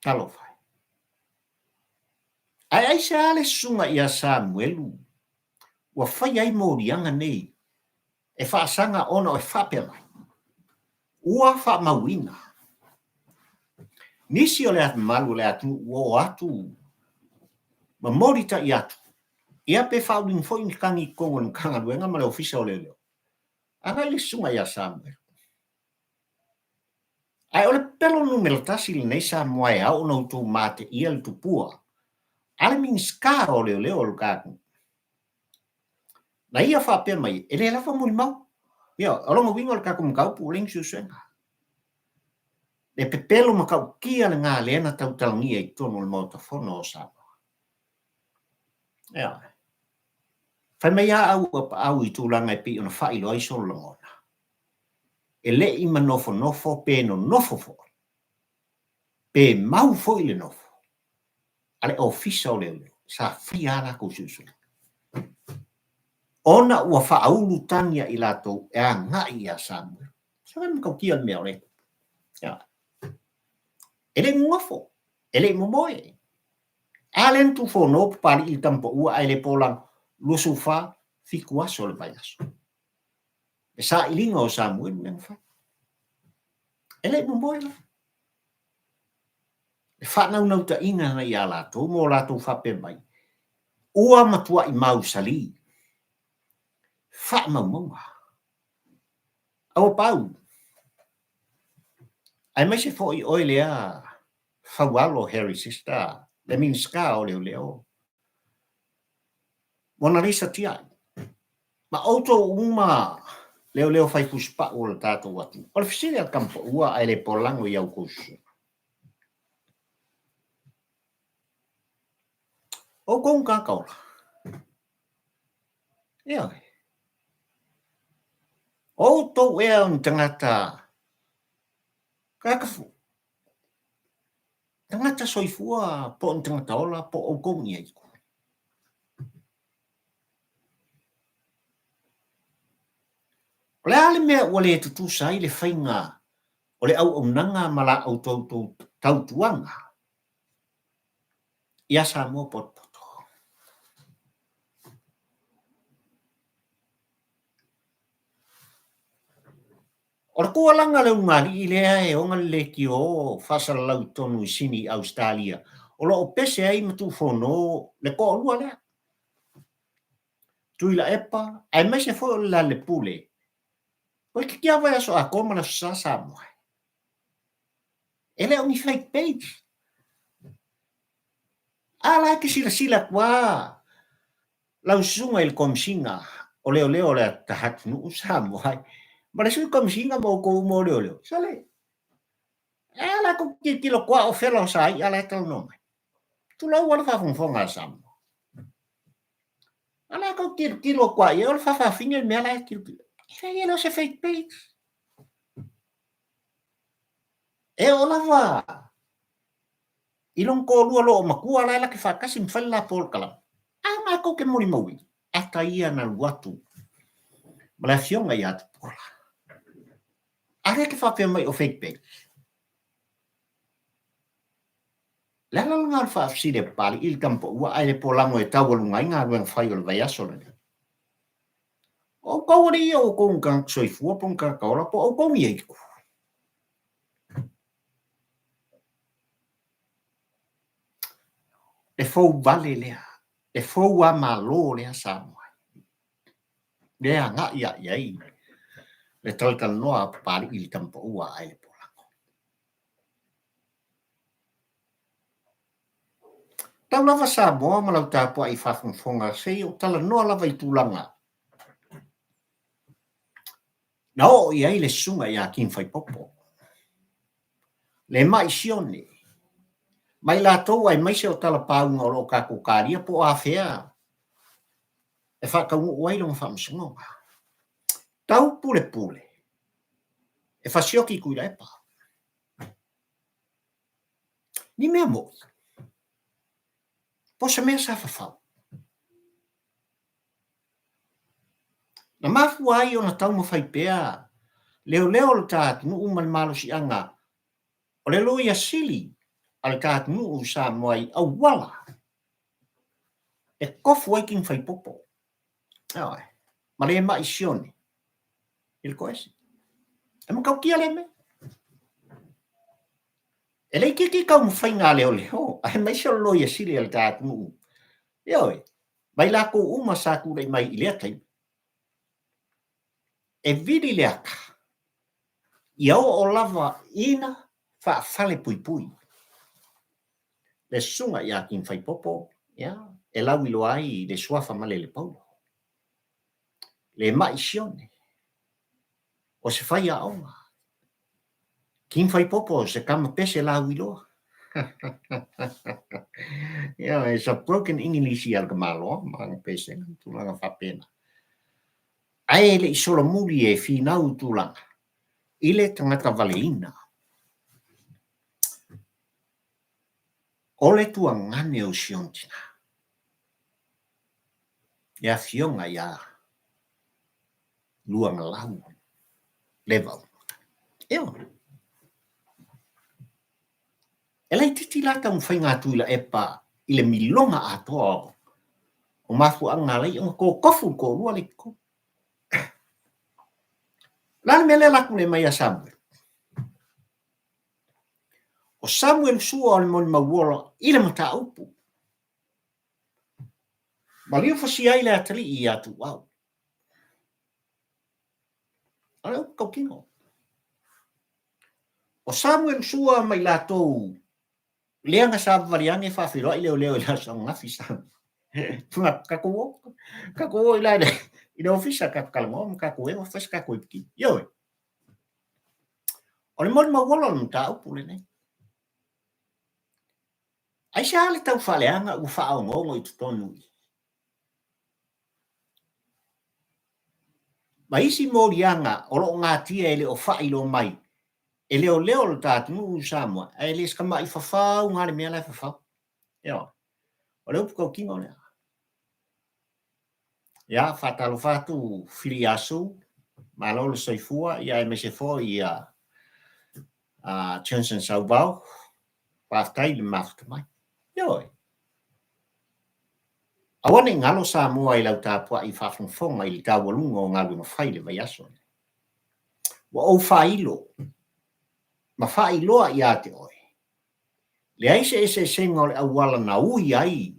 Talofa e. Ae aisea le susuga ia Samuelu ua fai ai moliaga nei e faasaga ona e faapea mai, Ua faamauina nisi o le mamalu o le atunuu ua oo atu ma molitai atu, ia pe faauluina foi ni tagi i totonu o le Matagaluega ma le Ofisa o Leoleo, agai le susuga ia Samuelu. Ae o le pepelo numera tasi lenei Samoa e ao ona outou mateia le tupua a le Minisita o Leoleo o le tatou Na ia faapea mai, e le lava molimau. Ia, o lona uiga o le tatou mataupu ua leai ni suesuega. Le pepelo matautia lena lea na tautalagia i totonu o le Maota Fono o Samoa. Ioe. Fai mai lava au Auapaau i tulaga e pei ona faailoa ai sou lagona, e le i manofonofo pe nonofo foi, pe mau foi le nofo a le Ofisa o Leoleo, sa faia lava latou suesuega, ona ua faaulu tagi ia i latou e agai ia Samoa. Se i matautia le mea o lea. E le i nonofo, e le i momoe. A lea na tufono Papalii i le tama paua ae le po lalo, 24, 7 aso o le vaiaso. Le sailiga o Samuelu lea na fai. E le i momoe la. Le faanaunautaiga na ia latou ma o latou faapea mai, ua matuai mausali faamaumauga. Auapaau, aemaise foi oe lea Faualo Harry Sister, le Minisita o Leoleo, Monalisa Tiai, ma outou uma leoleo fai fusipau o le tatou atunuu. O le fesili a le tama paua ae le polago i a outou susuga. Outou ni tagata ola. Ioe. Outou ea o ni tagata tagata tagata soifua po o ni tagata ola po o outou ni aitu. O le a le mea ua le tutusa ai le faiga o le auaunaga ma la outou tautuaga iā Samoa potopoto? O le tuualaga a le ulugalii lea e ona le leitio faasalalau i totonu i Sini i Ausetalia, o lo o pese ai ma tuufono le toalua lea, Tuilaepa aemaise foi o le Lealailepule, toeitiiti lava vaiaso atoa ma le Aso Sa Samoa. E le o ni fake page. A la e te silasila atu lava lau susuga i le Komesina o Leoleo o le atunuu Samoa ma le Sui Komesina ma outou uma o Leoleo, sole, e a la tou tilotilo atu o fela o saia la e talanoa mai. Tulou lava le faafogafoga a Samoa. A la tou tilotilo atu lava i ai, o le faafafine le mea la e tilotilo. E leai, e le o se fake page. E oo lava i lona toalua loomatua la e lake faatasi ma fai le la polokalame. A matou te molimauina, ata ia na alu atu ma le afioga ia Tupuola. A lea e te faapea mai o fake page. Le ala lena o le faafesili a Papalii i le tama paua ae le polago e taualuga ai galuega fai o le vaiaso lenei. O outou alii ia o outou ni tagata soifua po o ni tagata ola po o outou ni aitu. Le fou vale lea, le fou a Malo lea Samoa. Lea agai a i ai le talatalanoa a Papalii i le tama paua ae le polago. Tau lava Samoa ma lau tapuai faafogafoga se i ou talanoa lava i tulaga na oo i ai le susuga ia King Faipopo, le mai Sione, ma i latou aemaise o talapauga o lo o tatou talia po o afea e faataunuu ai lona faamasinoga. Tau pulepule e fasioti Tuilaepa. Ni mea moni, po o se mea sa fafau. Na mafua ai ona taumafai pea leoleo o le ta atunuu ma le malosiaga o le Loia Sili a le ta atunuu i Samoa i auala e tofu ai King Faipopo, ioe, ma le mai Sione i le toese. E matautia lea mea. E le itiiti taumafaiga a leoleo aemaise o le Loia Sili a le ta atunuu, ioe, ma i latou uma sa tulai mai i lea taimi, e vili le ata Ia oo lava ina faafalepuipui le susuga ia King Faipopo, ia, e lauiloa ai le suafa Malelepaulo, le ma'i sione, o se faiaoga, King Faipopo o se tama pese lauiloa. Ia, it's a broken English ia le tamaloa ma ana pesega ma tulaga faapena. Ae le i solomuli e finau tulaga i le tagata valeina. O le tuagane o si ona tina, le afioga ia Luagalau Levau. Ioe. E laitiiti la taumafaiga a Tuilaepa i le miloga atoa o mafuaaga na ala ai ona totofu le toalua lea i totonu. O le a le mea lea o le a tulai mai ia Samuel? O Samuel Sua o le molimau ola i le mataupu. Ma liufasia ai le atalii ia Tuuau. O le upu tautino. O Samuel Sua ma i latou lea na savavali ane faafeiloai leoleo i le aso ananafi sa tatou o tatou o i la i le ofisa tatou talanoa ma tatou eva fai se tatou ipiki. Ioe. O le molimau ola o le mataupu lenei. Aisea le tau faaleaga ua faaonoono i totonu i Ma isi moliaga o lo o natia e le o faailoa mai e leoleo o le ta atunuu o Samoa, ae le se tamai fafau na le mea la e fafau. Ioe. O le upu tautino lea. Ia, faatalofa atu Fili Asu, malo le soifua, ia aemaise foi ia Johnson Sauvao, faafetai le mafuta mai. Ioe. Aua ne i galo Samoa i lau tapuai faafogafoga i le taualuga o galuega fai i le vaiaso lenei. Ua ou faailo ma faailoa ia te oe, leai se eseesega o le auala na ui ai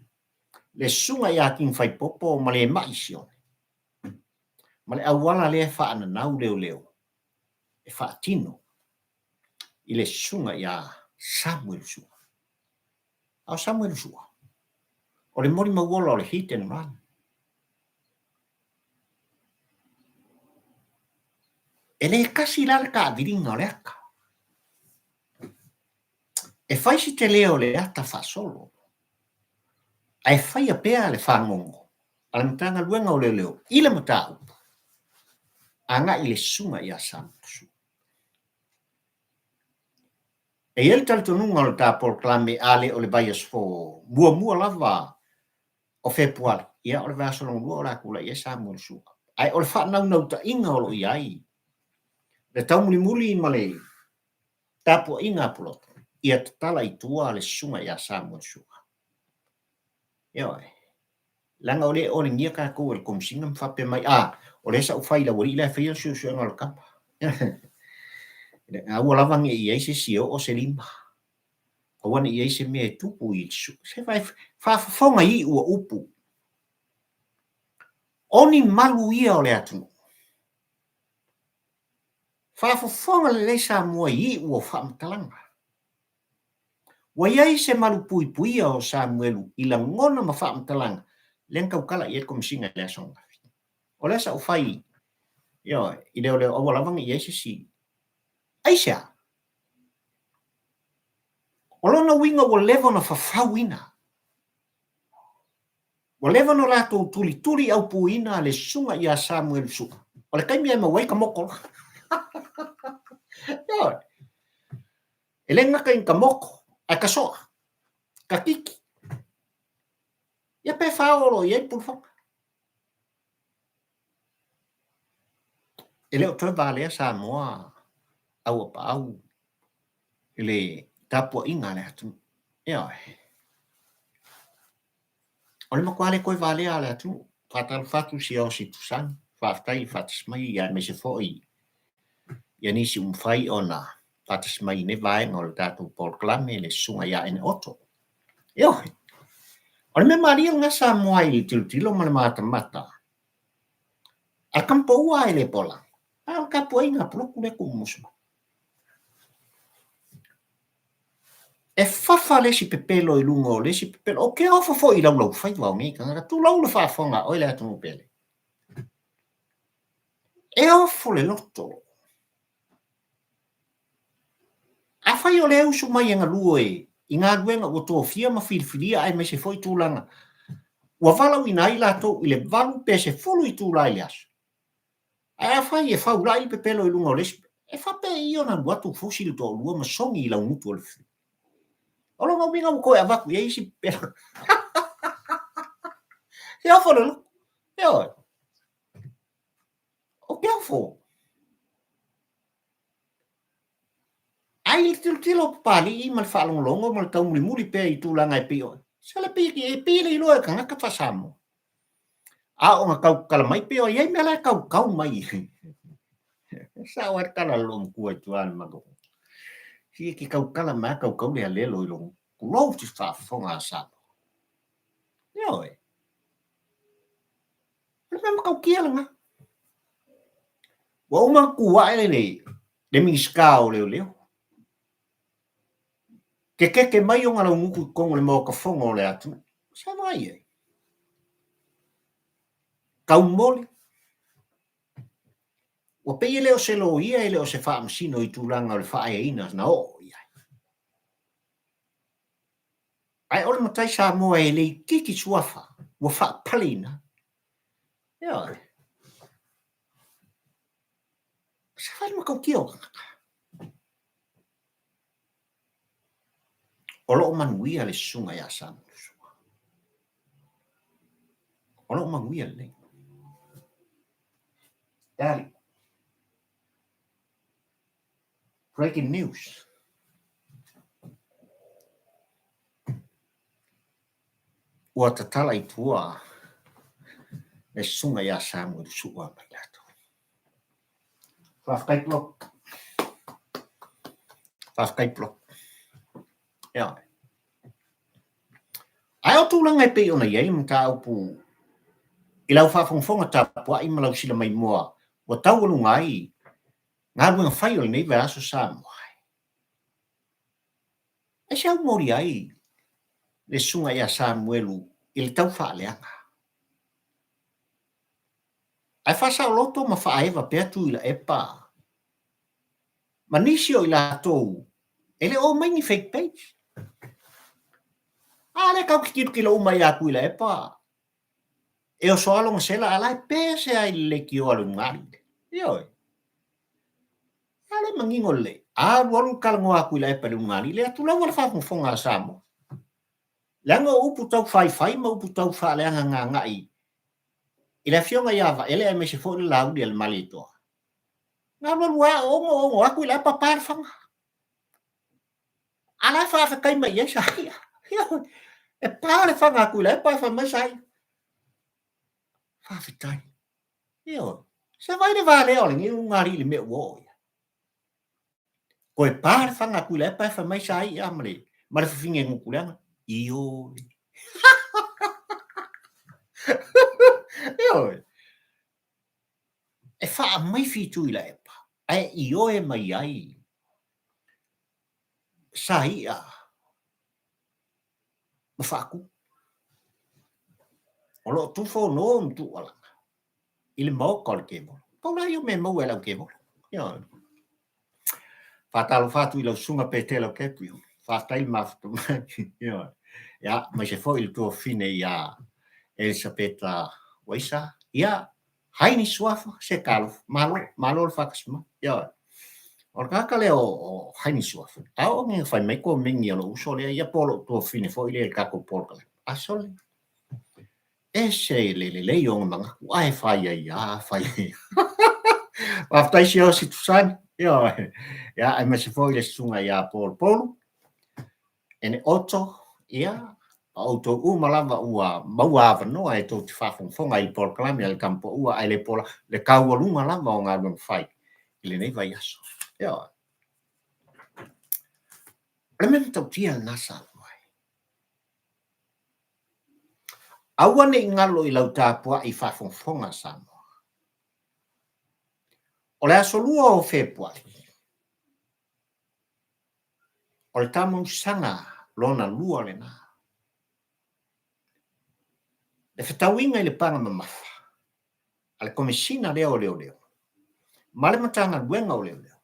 le susuga ia King Faipopo ma le ma'i sione, ma le auala lea e faananau leoleo e faatino i le susuga ia Samuel Sua. A o Samuel Sua, o le molimau ola o le hit and run. E le kasi la le taaviliga o le ata. E fai si tele o le ata faasolo, ae faia pea le fagogo a le Matagaluega o Leoleo i le mataupu agai i le susuga ia Samuel Sua. E i ai le talitonuga o le ta polokalame a le o le vaiaso muamua lava o Fepuari, ia o le vaiaso lona lua o le a tulai ai Samuel Sua. Ae o le faanaunautaiga o lo o i ai le taumulimuli ma le tapuaiga a Pulotu, ia tatala i tua le susuga ia Samuel Sua. Ioe. Leaga o lea e olegia tatou e le Komesina ma faapea mai, a, o lea sa ou fai i le aualii la e faia le suesuega o le tama. Aua lava ne i i ai se isi e oo se lima. Aua ne i i ai se mea e tupu i le su. Se faafofoga i iu o upu. O ni malu ia o le atunuu. Faafofoga lelei Samoa i iu o faamatalaga. Ua i ai se malupuipuia o Samuelu i lagona ma faamatalaga lea na tautala i ai le Komesina i le aso ananafi. O lea sa ou fai, ioe, i leoleo aua lava ne i i ai se isi. Aisea? O lona uiga ua leva ona fafauina. Ua leva ona latou tulituli aupuina le susuga ia Samuelu Sua. O le taimi e maua ai ka moko la. Ioe. E le gata i ka moko, ae ka soa, ka kiki. Ia pe fao o lo o i ai le pulufaga. E le o toe valea Samoa auapaau i le tapuaiga a le atunuu. Ioe. O le matua le toe valea a le atunuu. Faatalofa atu si Aosi Tusani, faafetai le faatasi mai aemaise foi ia nisi ua mafai ona faatasi mai i lenei vaega o le tatou polokalame le Susuga ia Ene Otto. Ioe. O le mea malie lena Samoa i le tilotilo ma le matamata a le tama paua e le pola, a o le tapuaiga a Pulotu lea e tuumumusu mai. E fafa le isi pepelo i luga o le isi pepelo. Ou te ofo foi i laulaufaiva o nei tagata. Tulou le faafofoga a oe le atunuu pele. E ofo le loto. Afai o lea e usu mai e galue i galuega ua tofia ma filifilia aemaise foi tulaga ua valaauina ai latou i le 8 pe 10 itula i le aso, ae afai e faulai le pepelo i luga o le isi, e faapei ona alu atu fusi le toalua ma sogi i laugutu o le fili? O lona uiga ua toe avatu i ai isi pepelo. E ofo le loto. Ioe. Ou te ofo. Ae i le tilotilo o Papalii ma le faalogologo ma le taumulimuli pea i tulaga e pei o, sole pei e pei e le iloa e tagata faa-Samoa. A o na tautala mai pei o i ai mea la e tautau mai. E sao ai le tala a le loomatua i tua i le Malo. Si e te tautala mai a tautau le alelo i lou tulou te faafofoga a Samoa. Ioe. O le mea matautia lena. Ua uma ona tu ae le Minisita o Leoleo, tetete mai ona laugutu i totonu o le Maota Fono o le atunuu. Sa vaai i ai? Taumoli. Ua pei e le o se loia, e le o se faamasino i tulaga o le faaeaina na oo i ai. Ae o le matai Samoa e le itiiti suafa ua faapaleina. Ioe. Sa fai le matautia o tagata. O lo o manuia le susuga ia Samulusua. O lo o manuia lelei. Daddy. Breaking news. Ua tatala i tua le susuga ia Samuel Sua ma i latou. Faafetai Block. Faafetai Block. Ia. Ae o tulaga e pei ona i ai le mataupu i lau faafogafoga tapuai ma lau silamaimoa ua taualuga ai galuega fai o lenei vaiaso Samoa. Aisea ua moli ai le susuga ia Samuelu i le taufaaleaga? Ae faasaoloto ma faaeva pea Tuilaepa ma nisi o i latou e le o omai ni fake page. A lea tatou te tilotilo uma ia Tuilaepa e oso lava lona sela a la e pese lava i le leitioa a le ulugalii. Ioe. A lea e manino lelei. Alualu le talanoa a Tuilaepa i le ulugalii lea, tulou le faafogafoga a Samoa. Leaga o upu tau faifai ma upu tau faaleaga gagai i le afioga ia Vaele aemaise foi le Laauli a le Malietoa. Na alualu lava oogo oogo atu Tuilaepa pa le faga. A la e faafetai mai i ai Saia. E pa le faga a Tuilaepa ae fai mai Saia. Faafetai. Ioe. Se vaai le valea o lenei ulugalii i le mea ua oo i ai. Toe pa le faga a Tuilaepa ae fai mai Saia ma le, ma le fafine gutu leaga. Ioe. Ioe. E faamaifi Tuilaepa ae ioe mai ai Saia ma Faatu. O lo o tufono ma tuualala i le maota o le tevolo. Pau la ia o mea e maua e le au tevolo. Ioe. Faatalofa atu i lau susuga Petelo Gabriel. Faafetai le mafuta mai. Ioe. Ia, aemaise foi le tuafafine ia Elisapeta Waisa. Ia, hai ni suafa, se talofa. Malo, malo le faatasi mai. Ioe. O le tagata lea o Haini Suafa, a oo ina fai mai komeni a lou uso lea, ia po o lou tuafafine foi lea i le tatou polokalame. A sole, ese le lelei o ona manatu, ae fai ai lava, fai ai lava. Faafetai Siaosi Tusani, ioe. Ia, aemaise foi le susuga ia Paul Paulu, Ene Otto, ia, ma outou uma lava ua maua avanoa e tou te faafogafoga i le polokalame a le Tamapoua ae le pola, le taualuga lava o galuega fai i lenei vaiaso. Ioe. O le mea matautia lena Samoa e. Aua ne i galo i lau tapuai faafogafoga Samoa. O le aso 2 o Fepuari, O le tamausaga lona lua lena. Le fetauiga i le paga mamafa a le Komesina lea o Leoleo ma le Matagaluega o Leoleo,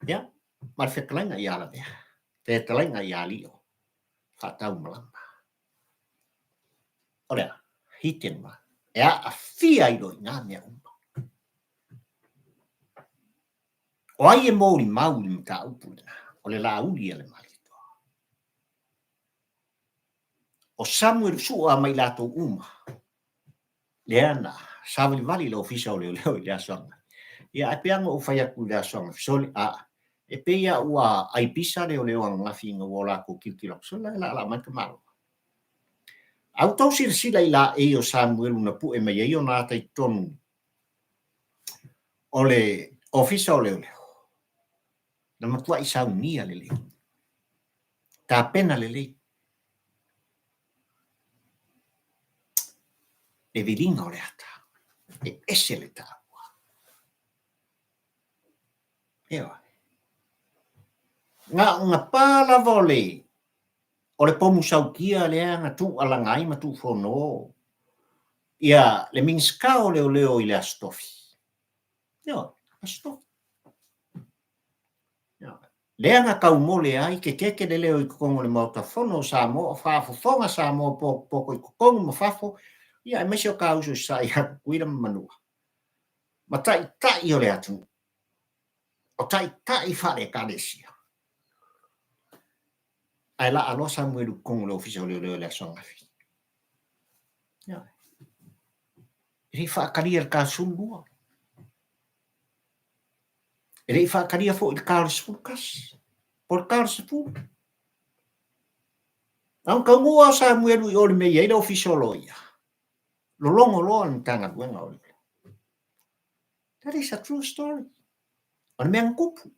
ia, ma le fetalaiga ia Lavea, fetalaiga ia Lio, Faataumalama. O le a? Hit and run. E aafia ai loa i na mea uma. O ai e molimau i le mataupu lena? O le Laauli a le Malietoa. O Samuel Sua ma i latou uma, lea na savalivali i le Ofisa o Leoleo i le aso ananafi. Ia, ae pei lava ona ou fai atu i le aso ananafi, sole, a, e pei lava ua ai pisa leoleo ananafi ina ua o latou tilotilo atu, sole, la e laalaa mai le tamaloa. A ua outou silasila i laei o Samuelu na pue mai ai ona ata i totonu o le Ofisa o Leoleo, na matuai saunia lelei, tapena lelei le viliga o le ata, e ese le taua. Ioe. Na ona pa lava o le o le pomu sautia lea na tuualaga ai ma tuufono ia le Minisita o Leoleo i le Aso Tofi. Ioe, Aso Tofi. Ioe. Lea na taumole ai ke keke le leo i totonu o le Maota Fono o Samoa, o faafofoga Samoa potopoto i totonu ma fafo, ia aemaise o ta uso i Sasae ia Tutuila ma Manua, ma taitai o le atunuu, o taitai faale-Ekalesia. Ae laa loa Samuelu i totonu o le Ofisa o Leoleo i le aso ananafi. Ioe. E le i faatalia i le ta 12. E le i faatalia foi i le ta o le 11. Po o le ta o le 10. Na ona taunuu lava o Samuelu i o i le mea e i ai le Ofisa o Loia, lologo loa le Matagaluega o Leoleo. That is a true story. O le mea na tupu.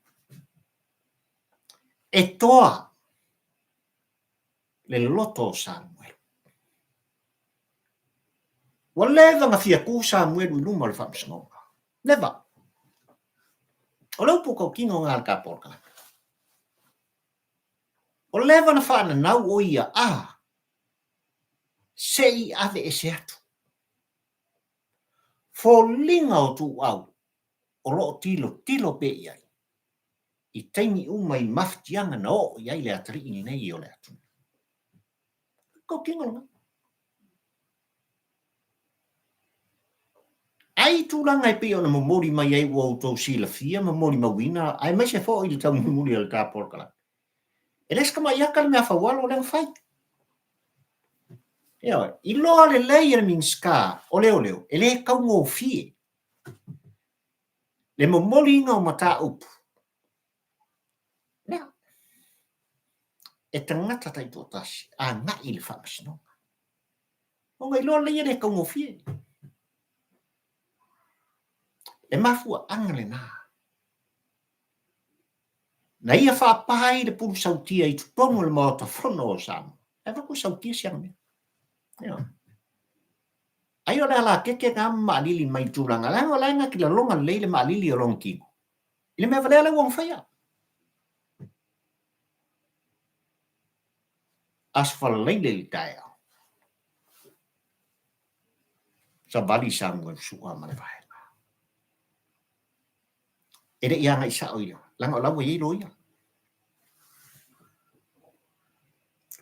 E toa le loto o Samuelu. Ua leva na fia tu Samuelu i luma o le faamasinoga. Leva. O le upu tautino lena a le tatou tagata. Ua leva na faananau o ia a se i ave ese atu. Foliga o tuuau o lo o tilotilo pea i ai i taimi uma i mafatiaga na oo i ai le atalii lenei o le atunuu. Tautino lena. Ai tulaga e pei ona momoli mai ai ua outou silafia ma molimauina, aemaise foi le taumulimuli o le ta polokalame. E le se tamai ata le mea faualo lea na fai. Ioe, iloa lelei e le Minisita o Leoleo, e le taugofie le momoliina o mataupu lea e tagata taitoatasi agai i le faamasinoga. Ona iloa lelei e le taugofie. Le mafuaaga lena na ia faapā ai le pulu sautia i totonu o le Maota Fono o Samoa. E avatu e sautia si ana mea. Ioe. Ai o le alakeke na ma maalili mai i tulaga, leaga o la e na te lalona lelei le maalili o lona tino i le mea valea lea ua ona faia. Aso Faraile i le taeao, savali Samuel Sua ma le vaega. E le i agai sao i leaga o la ua i ai loia.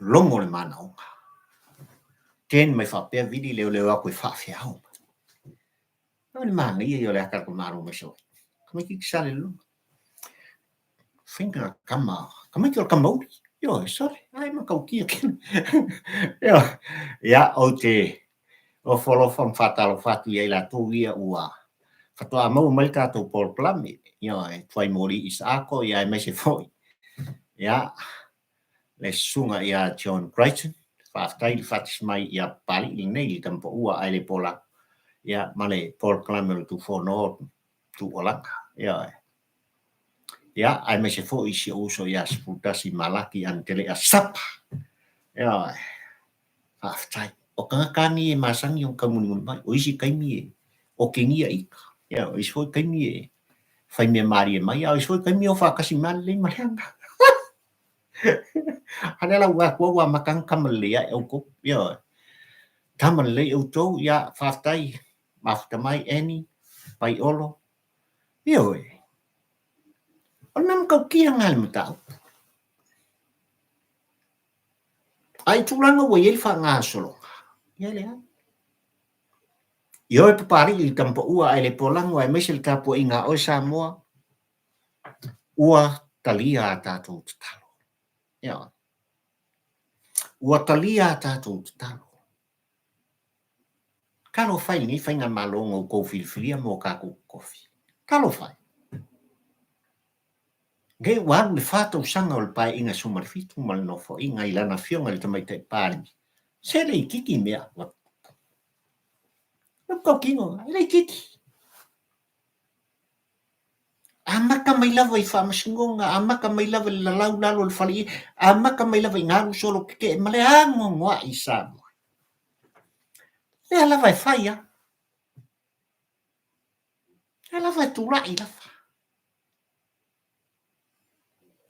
Logo le manaoga. Ten mai faapea vili leoleo atu e faafeao mai. O le manaia ia o le ata a le Malo mai Savaii. Tamaititi sa le loma. Faiga tama, tamaiti o le kamauli. Ioe, sole, ai matautia kene. Ioe, ia, ou te ofoalofa ma faatalofa atu ia i latou ia ua faatoa maua mai le tatou polokalame. Ioe, tuai moli Isaako, ia aemaise foi. Ia, le susuga ia John Crichton, faafetai le faatasi mai ia Papalii lenei le tama paua ae le pola, ia, ma le polokalame o le Tufono Tuualaga. Ioe. Ia, aemaise foi si ou uso ia 11 Malaki Anitelea Sapa. Ioe. Faafetai. O tagata lava nei e masani ona taumulimuli mai. O isi taimi e otegia ita. Ia, o isi foi taimi e fai mea malie mai, a o isi foi taimi e o faatasi mai lava lelei ma leaga. A lea la ua atu ua amata ona tama lelei ae outou. Ioe. Tama lelei outou, ia faafetai mafuta mai Annie, Paiolo. Ioe. O le mea matautia lena i le mataupu. A i tulaga ua i ai le faagasologa, ia leai. Ioe Papalii i le Tamapaua ae le Polago aemaise le tapuaiga a oe Samoa, ua talia a tatou tatalo. Ioe. Ua talia a tatou tatalo. Talofa e i lenei faigamalo na outou filifilia mo tatou totofi. Talofa e. Nei ua alu le fa tausaga o le Paeaiga 17 ma le Nofoaiga i lana Afioga i le Tamaitai Palemia, se le itiiti mea ua tutupu. O le tautino, e le itiiti. Amata mai lava i faamasinoga, amata mai lava i le lalau i lalo o le fale ie, amata mai lava ina alu solo tetee ma le anoanoai i Samoa. Lea lava e fai lava. Lea lava e tulai lava.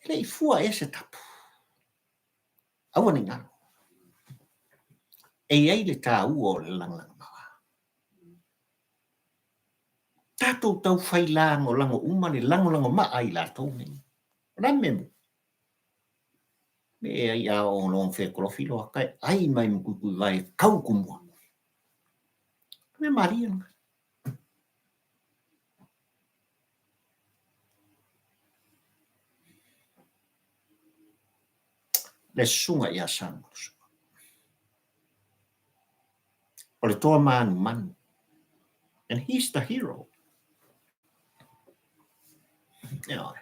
E le i fua ea se tapu. Aua ne i galo. E i ai le taua o le lagolagomau. Tatou tau fai lagolago uma le lagolagomaa a i latou nei. O le a le mea e maua? Me e ai a oo loa ina fetolofi loa ka e ai mai ma tuituivae e tau i tumua. O le mea malie lena. Le susuga ia Samuel O le toa manumanu. And he's the hero. Ioe.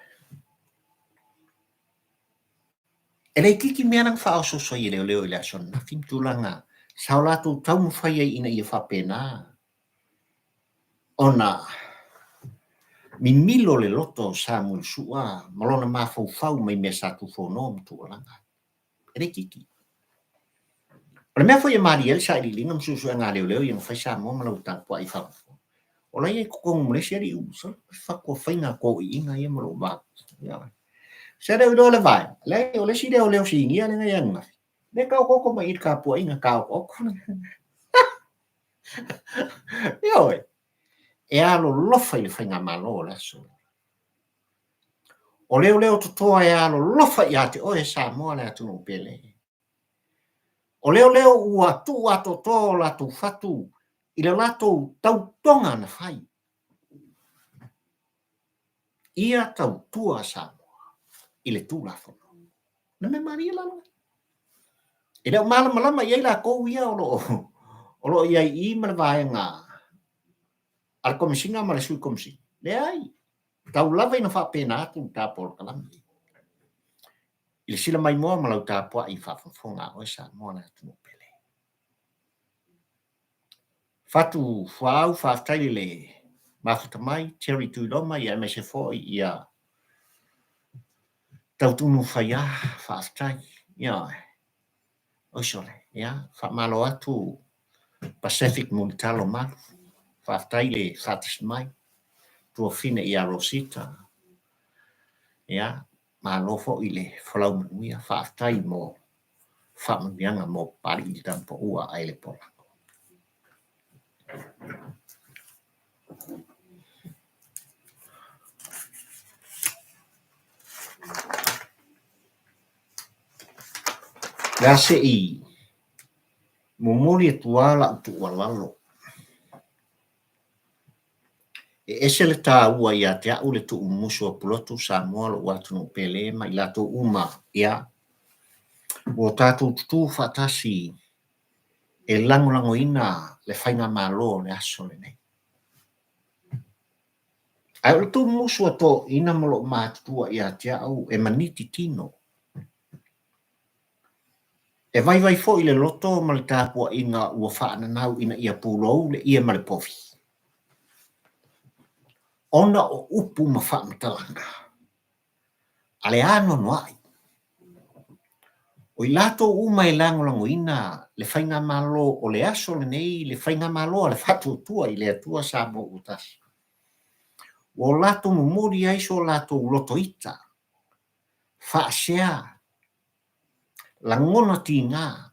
E le itiiti mea na faaosooso ai e leoleo i le aso ananafi ma tulaga sa o latou taumafai ai ina ia faapena ona mimilo le loto o Samuel Sua ma lona mafaufau mai mea sa tufonoa ma tuualala ai. E le itiiti. O le mea foi e malie ai le sailiiliga ma suesuega a leoleo ia na fai Samoa ma lau tapuai faafofoga, o la e i ai i totonu ma le isi alii ulu, sole, fatua faiga toiina ia ma lou va. Se le iloa le vaega, leai, o le isi leoleo sinia lea na i ai ananafi, lea e taotooto mai i le tapuaiga taotooto. Ioe, e alolofa i le faigamalo o le aso. O leoleo totoa e alolofa ia te oe Samoa le atunuu pele. O leoleo ua tuu atoatoa o latou fatu i le latou tautoga na fai. Ia tautua Samoa i le Tulafono. O le mea malie la lena. E le o malamalama i ai latou ia o lo o i ai i i ma le vaega a le Komesina ma le Sui Komesina. Leai, tau lava ina faapena atu le ta polokalame i le sila maimoa ma lau tapuai faafogafoga a oe Samoa le atunuu pele. Fatu Fuaau, faafetai i le mafuta mai, Terry Tuiloma, ia aemaise foi ia Tautunu Faia, faafetai. Ioe. Oi sole, ia, faamalo atu Pacific Mulitalo Malu, faafetai le faatasi mai, tuafine ia Rosita, ia, malo foi le folau manuia, faafetai mo faamanuiaga mo Papalii le Tama Paua ae le Polago. Le a se i momoli atu lava lau tuualalo. E ese le taua ia te au le tuumumusu o Pulotu, Samoa, lou atunuu pele ma i latou uma, ia, ua tatou tutū faatasi e lagolagoina le faigamalo o le aso lenei. Ae o le tuumumusu a toeaiina ma lou matutua ia te au e maniti tino. E vaivai foi le loto ma le tapuaiga ua faananau ina ia pulou le ie ma le povi. Ona o upu ma faamatalaga a le anoanoai, o i latou uma e lagolagoina le faigamalo o le aso lenei, le faigamalo a le Faatuatua i le Atua Samoa ua Tasi, ua latou momoli ai so latou loto ita faasea. lagona tiga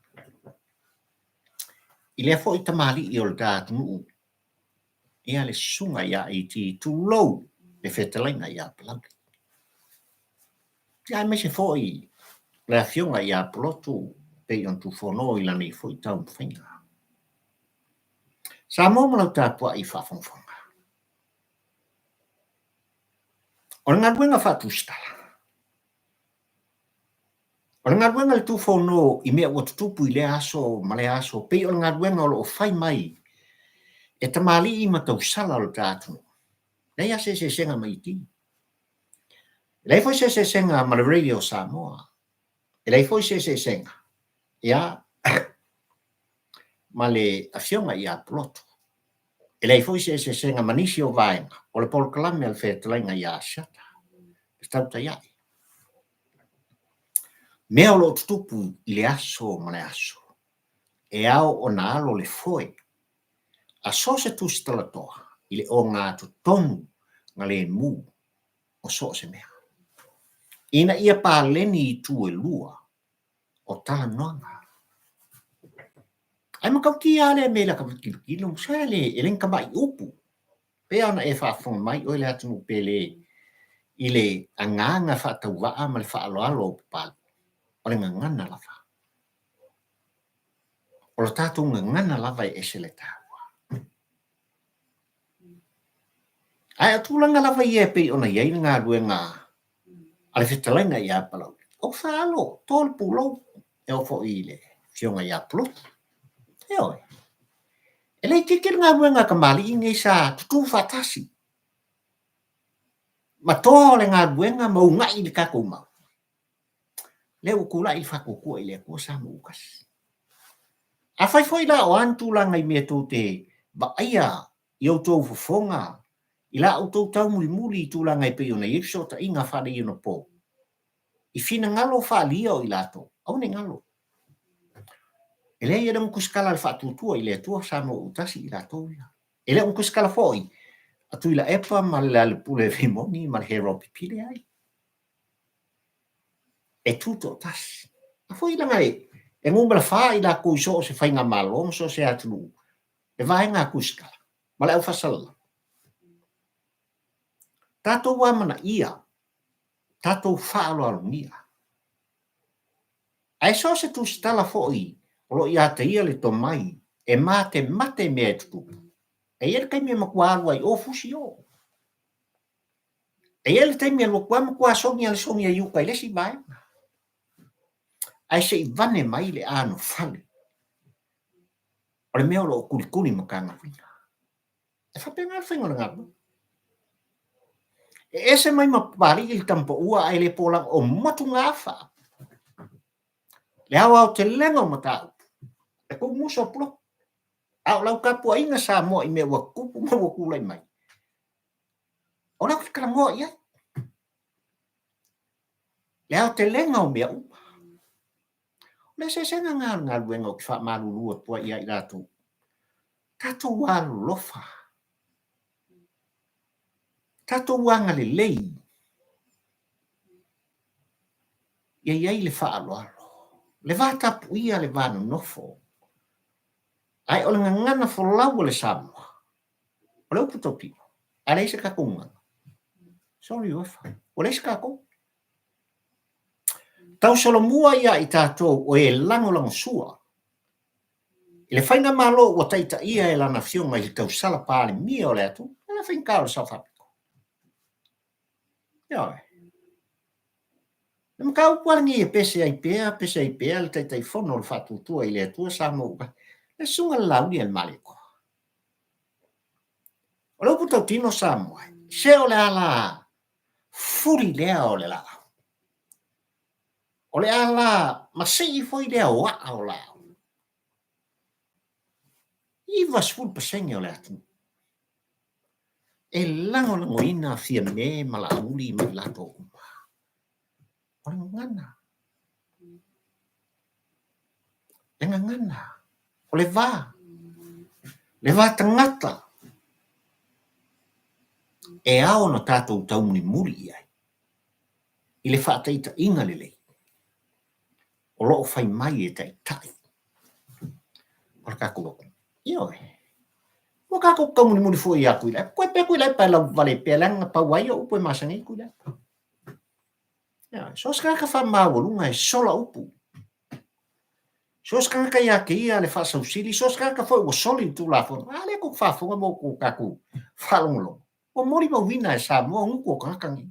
i lea foi tamalii o le ta atunuu, ia le susuga ia IT, tulou le fetalaiga ia Palauli. Ia aemaise foi le afioga ia Pulotu pei ona tufono i lana foi taumafaiga. Samoa ma lau tapuai faafogafoga. O le galuega faatusitala, o le galuega i le tufono i mea ua tutupu i lea aso ma lea aso, pei o le galuega o lo o fai mai e tamalii ma tausala o le ta atunuu. E leai lava se eseesega ma IT. E leai foi se eseesega ma le Radio Samoa. E leai foi se eseesega ia ma le Afioga ia Pulotu. E leai foi se eseesega ma nisi o vaega o le polokalame a le Fetalaiga ia Asiata, le Tautai Ae. Mea o lo o tutupu i le aso ma le aso, e ao ona alo le foe a so o se tusitalatoa i le ogatotonu galemu o so o se mea, ina ia paleni itu e lua o talanoaga. Ae matautia lava lea mea i lata tilotilo, se le, e le ni tamai upu. Pei lava ona e faafofoga mai oe le atunuu pele i le agaga faatauvaa ma le faaaloalo o Papalii, o le gagana lava. O le tatou gagana lava e ese le taua. Ae o tulaga lava ia e pei ona i ai le galuega a le fetalaiga ia Palauli, ou faalo, to le pulou e oo foi i le afioga ia Pulotu. Ioe. E le itiiti le galuega a tamalii nei sa tutū faatasi ma toa o le galuega ma una'i le tatou mau. Lea ua tulai le faatuatua i le Atua sa ma Ukasi. Afai foi la o a ni tulaga i mea tou te vaaia i outou fofoga i la outou taumulimuli i tulaga e pei ona i ai fesootaiga faaneionapo, i finagalo faaalia o i latou, aua ne i galo. E leai, e le o ni tusitala a le Faatuatua i le Atua sa maua tasi i latou ia. E le o ni tusitala foi a Tuilaepa ma le Lealepule Rimoni ma le Harold Pipi, leai. E tutoatasi. A foi leaga e numera fa i latou i so o se faigamalo ma so o se atunuu, le vaega a tusitala ma le aufaasalalau. Tatou amanaia, tatou faaaloalogia. Ae so o se tusitala foi o lo o ia te ia le tomai e matemate mea e tutupu, e i ai le taimi e matua alu ai o fusi o. E i ai le taimi e alu atu lava matua sogi a le sogi a i uta i le isi vaega. Ae se i vane mai le anofale o le mea o lo o tulituli Matagaluega. E faapena le faiga o le galuega. E ese mai ma Papalii le tamapaua ae le polaga o motugaafa. Le aoaotelega o mataupu, e tuumuso Pulotu. A o lau tapuaiga Samoa i mea ua tutupu ma ua tulai mai, o lea ou te talanoa i ai. Le aotelega o mea uma. O le eseesega lena o le galuega ou te faamalulu atu ai ia i latou. Tatou alolofa. Tatou agalelei. Ia i ai le faaaloalo. Le va tapuia, le va nonofo. Ae o le gagana folau a le Samoa, o le upu tautino, a leai se tatou gagana, sorry Uefa, ua leai se tatou. Tausolomua ia i tatou o e lagolagosua i le faigamalo ua taitaia e lana afioga i le tausala Palemia o le atunuu, o le faigata o le Sao Faapito. Ioe. Le mataupu lava lenei e pese ai pea, pese ai pea le Taitaifono o le Faatuatua i le Atua Samoa ua le Susuga i le Laauli a le Malietoa. O le upu tautino Samoa, se o le ala fuli lea o le laau. O le ala masii foi lea o aa o laau. 90% o le atunuu e lagolagoina Fiame ma Laauli ma i latou uma. O le gagana. Le gagana. O le va. Le va tagata e ao ona tatou taumulimuli i ai i le faataitaiga lelei. o lo o fai mai e taitai o le tatou atunuu. Ioe. Ua tatou taumulimuli foi ia Tuilaepa. Koe pea Tuilaepa e lauvale pea leaga na pau ai upu e masani ai Tuilaepa. Ioe. So o se tagata faamaualuga e sola upu. So o se tagata ia te ia le faasausili, so o se tagata foi ua soli le Tulafono. A lea tou te faafofoga ma outou tatou faalogologo. Ua molimauina e Samoa gutu o tagata nei.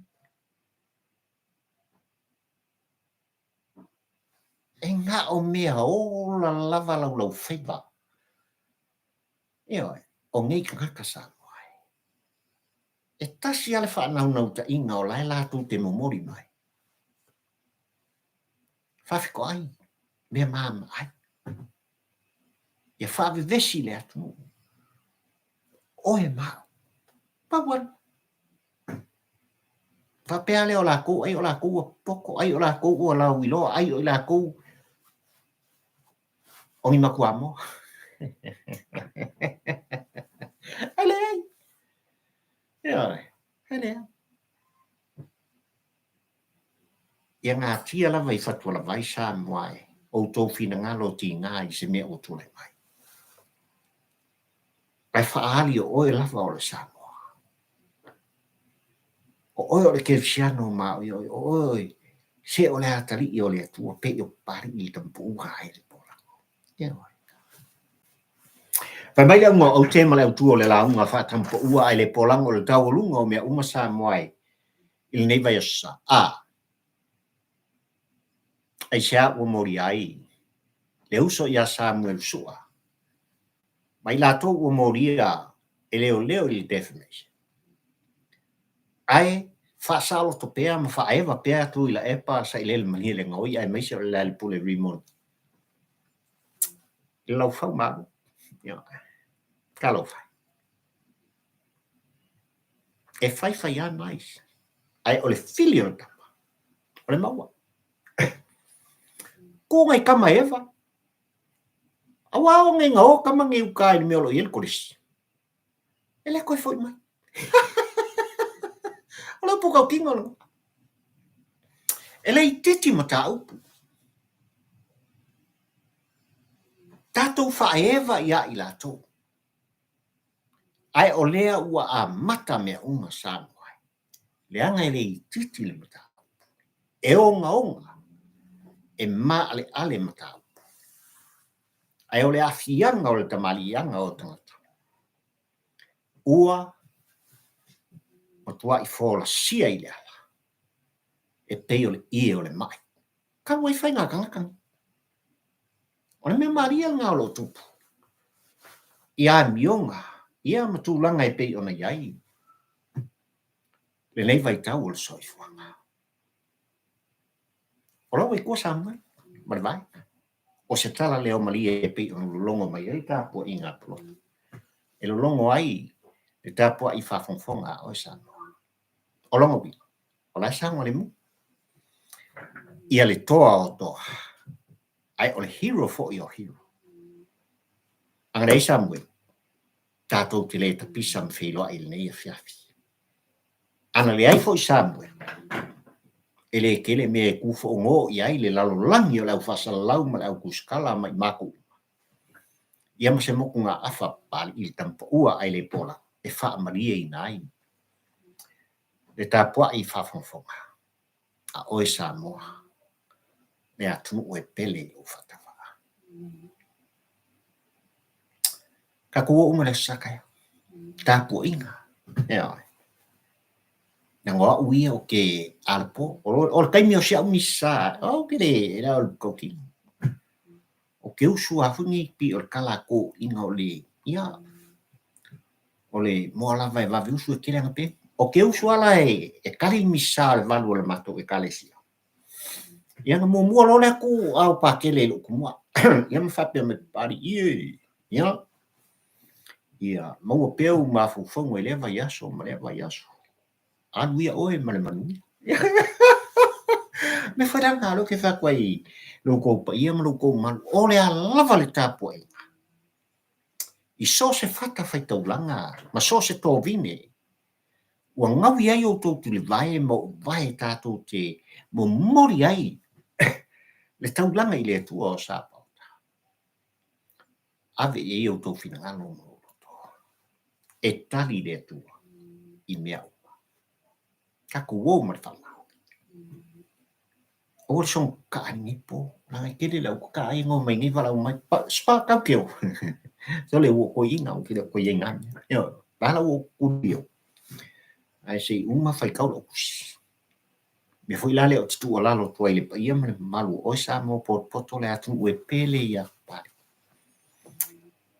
E na o mea ola lava laulaufaiva. Ioe, o nei tagata Samoa e. E tasi lava le faanaunautaiga o la e latou te momoli mai. Faafetoai mea maamaai. Ia faavevesi le atunuu. Oe ma au. Pau lava lena. Faapea lea o lakou ai o lakou ua poto, ai o lakou ua lauiloa, ai o i lakou o ni makuamoa. E leai. Ioe, e leai. Ia natia lava i fatualavai Samoa e outou finagalo tiga i se mea ua tulai mai. Ae faaali o oe lava o le Samoa. O oe o le Kerisiano maoioio, o oe se o le atalii o le Atua pei o Papalii le tamapuuga a le Polago. Ioe. Fai mai le auga o aute ma le autu o le lauga faatamapuua ae le Polago o le taualuga o mea uma Samoa e i lenei vaiaso sa. A. Aisea ua molia ai le uso ia Samuelu Sua ma i latou ua molia e leoleo i le defamation, ae faasaoloto pea ma faaeva pea Tuilaepa Sailele Malielegaoi aemaise o le Lealailepule Rimoni i le laufau malu. Talofa e. E faifai lava nice, ae o le fili o le tama, o le maua. Ku ngai tama e eva, Aua o nei na o tama nei uka i le mea o lo o i ai le kolisi. E le toe foi mai. O le upu tautino lena. E le itiiti mataupu. Tatou faaeva ia i latou. Ae o lea ua amata mea uma Samoa. Leaga e le itiiti le mataupu. E ogaoga, e maaleale mataupu. Ae o le aafiaga o le tamaliiaga o tagata, ua matuai folasia i le ala, e pei o le ie o le mai. Talu ai faiga a tagata nei. O le mea malie lena o lo o tupu i amioga ia ma tulaga e pei ona i ai lenei vaitau o le soifuaga. O lau Atua Samuel ma le vaega, o se tala leo malie e pei ona lologo mai ai le tapuaiga a Pulotu, e lologo ai le tapuai faafogafoga a oe Samoa. O lona uiga, o la e saogalemu ia le toa o toa, ae o le hero foi o hero. A na leai Samuel, tatou te le tapisa ma feiloai i lenei afiafi. A na leai foi Samuel, e le tele mea e tufoonoo i ai le lalolagi o le au faasalalau ma le au tusitala ma i matou uma. Ia ma se motugaafa Papalii le tamapaua ae le pola e faamalieina ai le tapuai faafogafoga a oe Samoa, le atunuu e pele i lou faatavaa. Tatou oo uma i le Aso Sa taeao. Tapuaiga. Ioe. Leaga o au ia ou te alapo. O le taimi o si au misa, ou te le, e le o le tautino. Ou te usu lava foi nei pei o le tala a toeaiina o le, ia, o le moa lava e vave usu e tele ana peni. Ou te usu lava la e tali le misa o le valu o le matou Ekalesia. Ia na muamua loa lea tu ao Pakele i lou tumua. Ia ma faapea mai Papalii, ie, ia, ia maua pea ou mafaufauga i lea vaiaso ma lea vaiaso. Alu ia oe ma le manuia. Mea foi la lena o lea ou te fai atu ai i lo outou paia ma lo outou mamalu, o le a lava le tapuaiga i so o se fatafaitaulaga ma so o se tovine ua gaui ai outou tulivae ma ou vae tatou te momoli ai. Le taulaga i le Atua o Sapaota, ave i ai outou finagalo ma lou loto, e tali le Atua i mea uma. Tatou o ma le faamaoni. Aua le sogo kakaa i lenei po, leaga e tele le au kakaa ia na omai nei valaau mai, spa tau ke o. Sole ua ou toeaina ou te le o toe i ai i na mea. Ioe, la la ua ou tuli o. Ae se i uma faitau lau tusi. Mea foi la lea ou te tuualalo atu ai i le paia ma le mamalu o oe Samoa potopoto le atunuu e pele ia Papalii.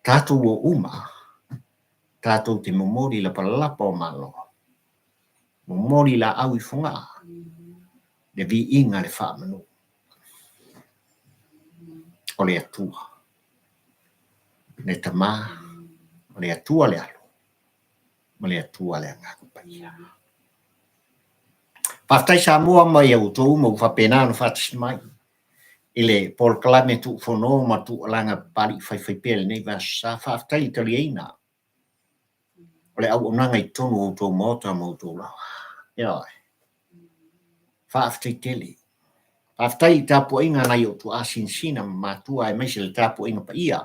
Tatou o uma, tatou te momoli lapalapa o Malo, momoli laau i Fogaa, le viiga le faamanu o le Atua, le Tama, o le Atua le Alo, ma le Atua le Agaga Paia. Faafetai Samoa ma ia outou uma ua faapena ona faatasi mai i le polokalame tuufono ma tuualaga Papalii faifaipea i lenei vaiaso sa. Faafetai i le taliaina o le auaunaga i totonu o outou maota ma outou laoa. Ioe. Faafetai tele. Faafetai i le tapuaiga a nai ou tuaa sinasina ma matua aemaise le tapuaiga paia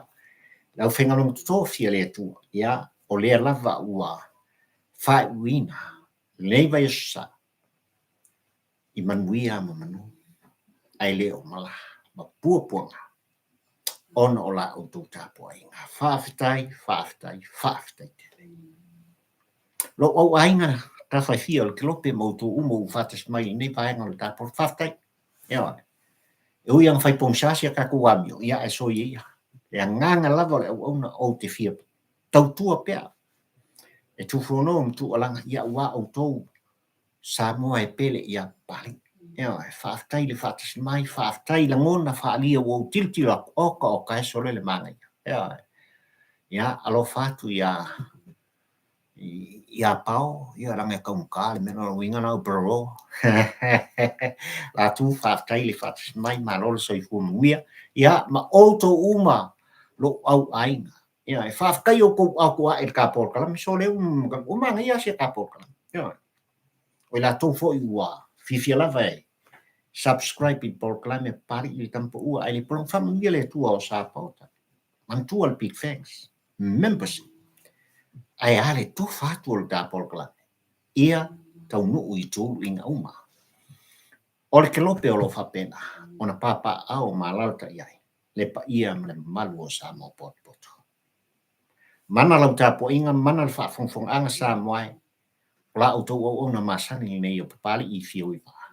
le aufaigaluega totofi a le Atua. Ia, o lea lava ua faaiuina lenei vaiaso sa i manuia ma manu, ae le o mala ma puapuaga ona o la outou tapuaiga. Faafetai, faafetai, faafetai tele. Lou au aiga tafaifia o le Kelope ma outou uma ua faatasi mai i lenei vaega o le tapolo. Faafetai. Ioe. E ui lava ina fai pogisa si a tatou amio, ia ae soia ia. Le agaga lava o le auauna ou te fia tautua pea e tufono ma tuualaga, ia aua outou Samoa e pele ia Papalii. Ioe, faafetai le faatasi mai, faafetai lagona faaalia ua ou tilotilo atu, oka oka e sole le manaia. Ioe. Ia, alofa atu ia ia Pao, ia leaga e taugata le mea lena, o lona uiga na o bro. Latu, faafetai le faatasi mai, malo le soifua manuia. Ia, ma outou uma lou au aiga. Ioe, faafetai i outou aotoae i le ta polokalame, sole ua manaia lava si a ta polokalame. Ioe. O i latou foi ua fiafia lava e subscribe i le polokalame a Papalii le Tama Paua ae le pologa faamanuia le Atua o Sapaota. Manatua le Big Thanks Membership. Ae a le tofa atu o le ta polokalame ia taunuu i tuluiga uma. O le kelope o lo o faapena ona papaaao ma alaalatai ai le paia ma le mamalu o Samoa potopoto. Mana lau tapuaiga, mana le faafogafogaaga Samoa e, o la outou auauna masani lenei o Papalii i Fiu i Vaa.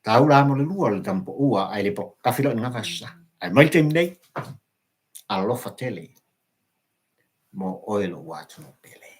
Taula mo le lua o le tama paua ae le tafeloai i lena vaiaso sa. Ae mai le taimi nei, alofa tele mo oe lou atunuu pele.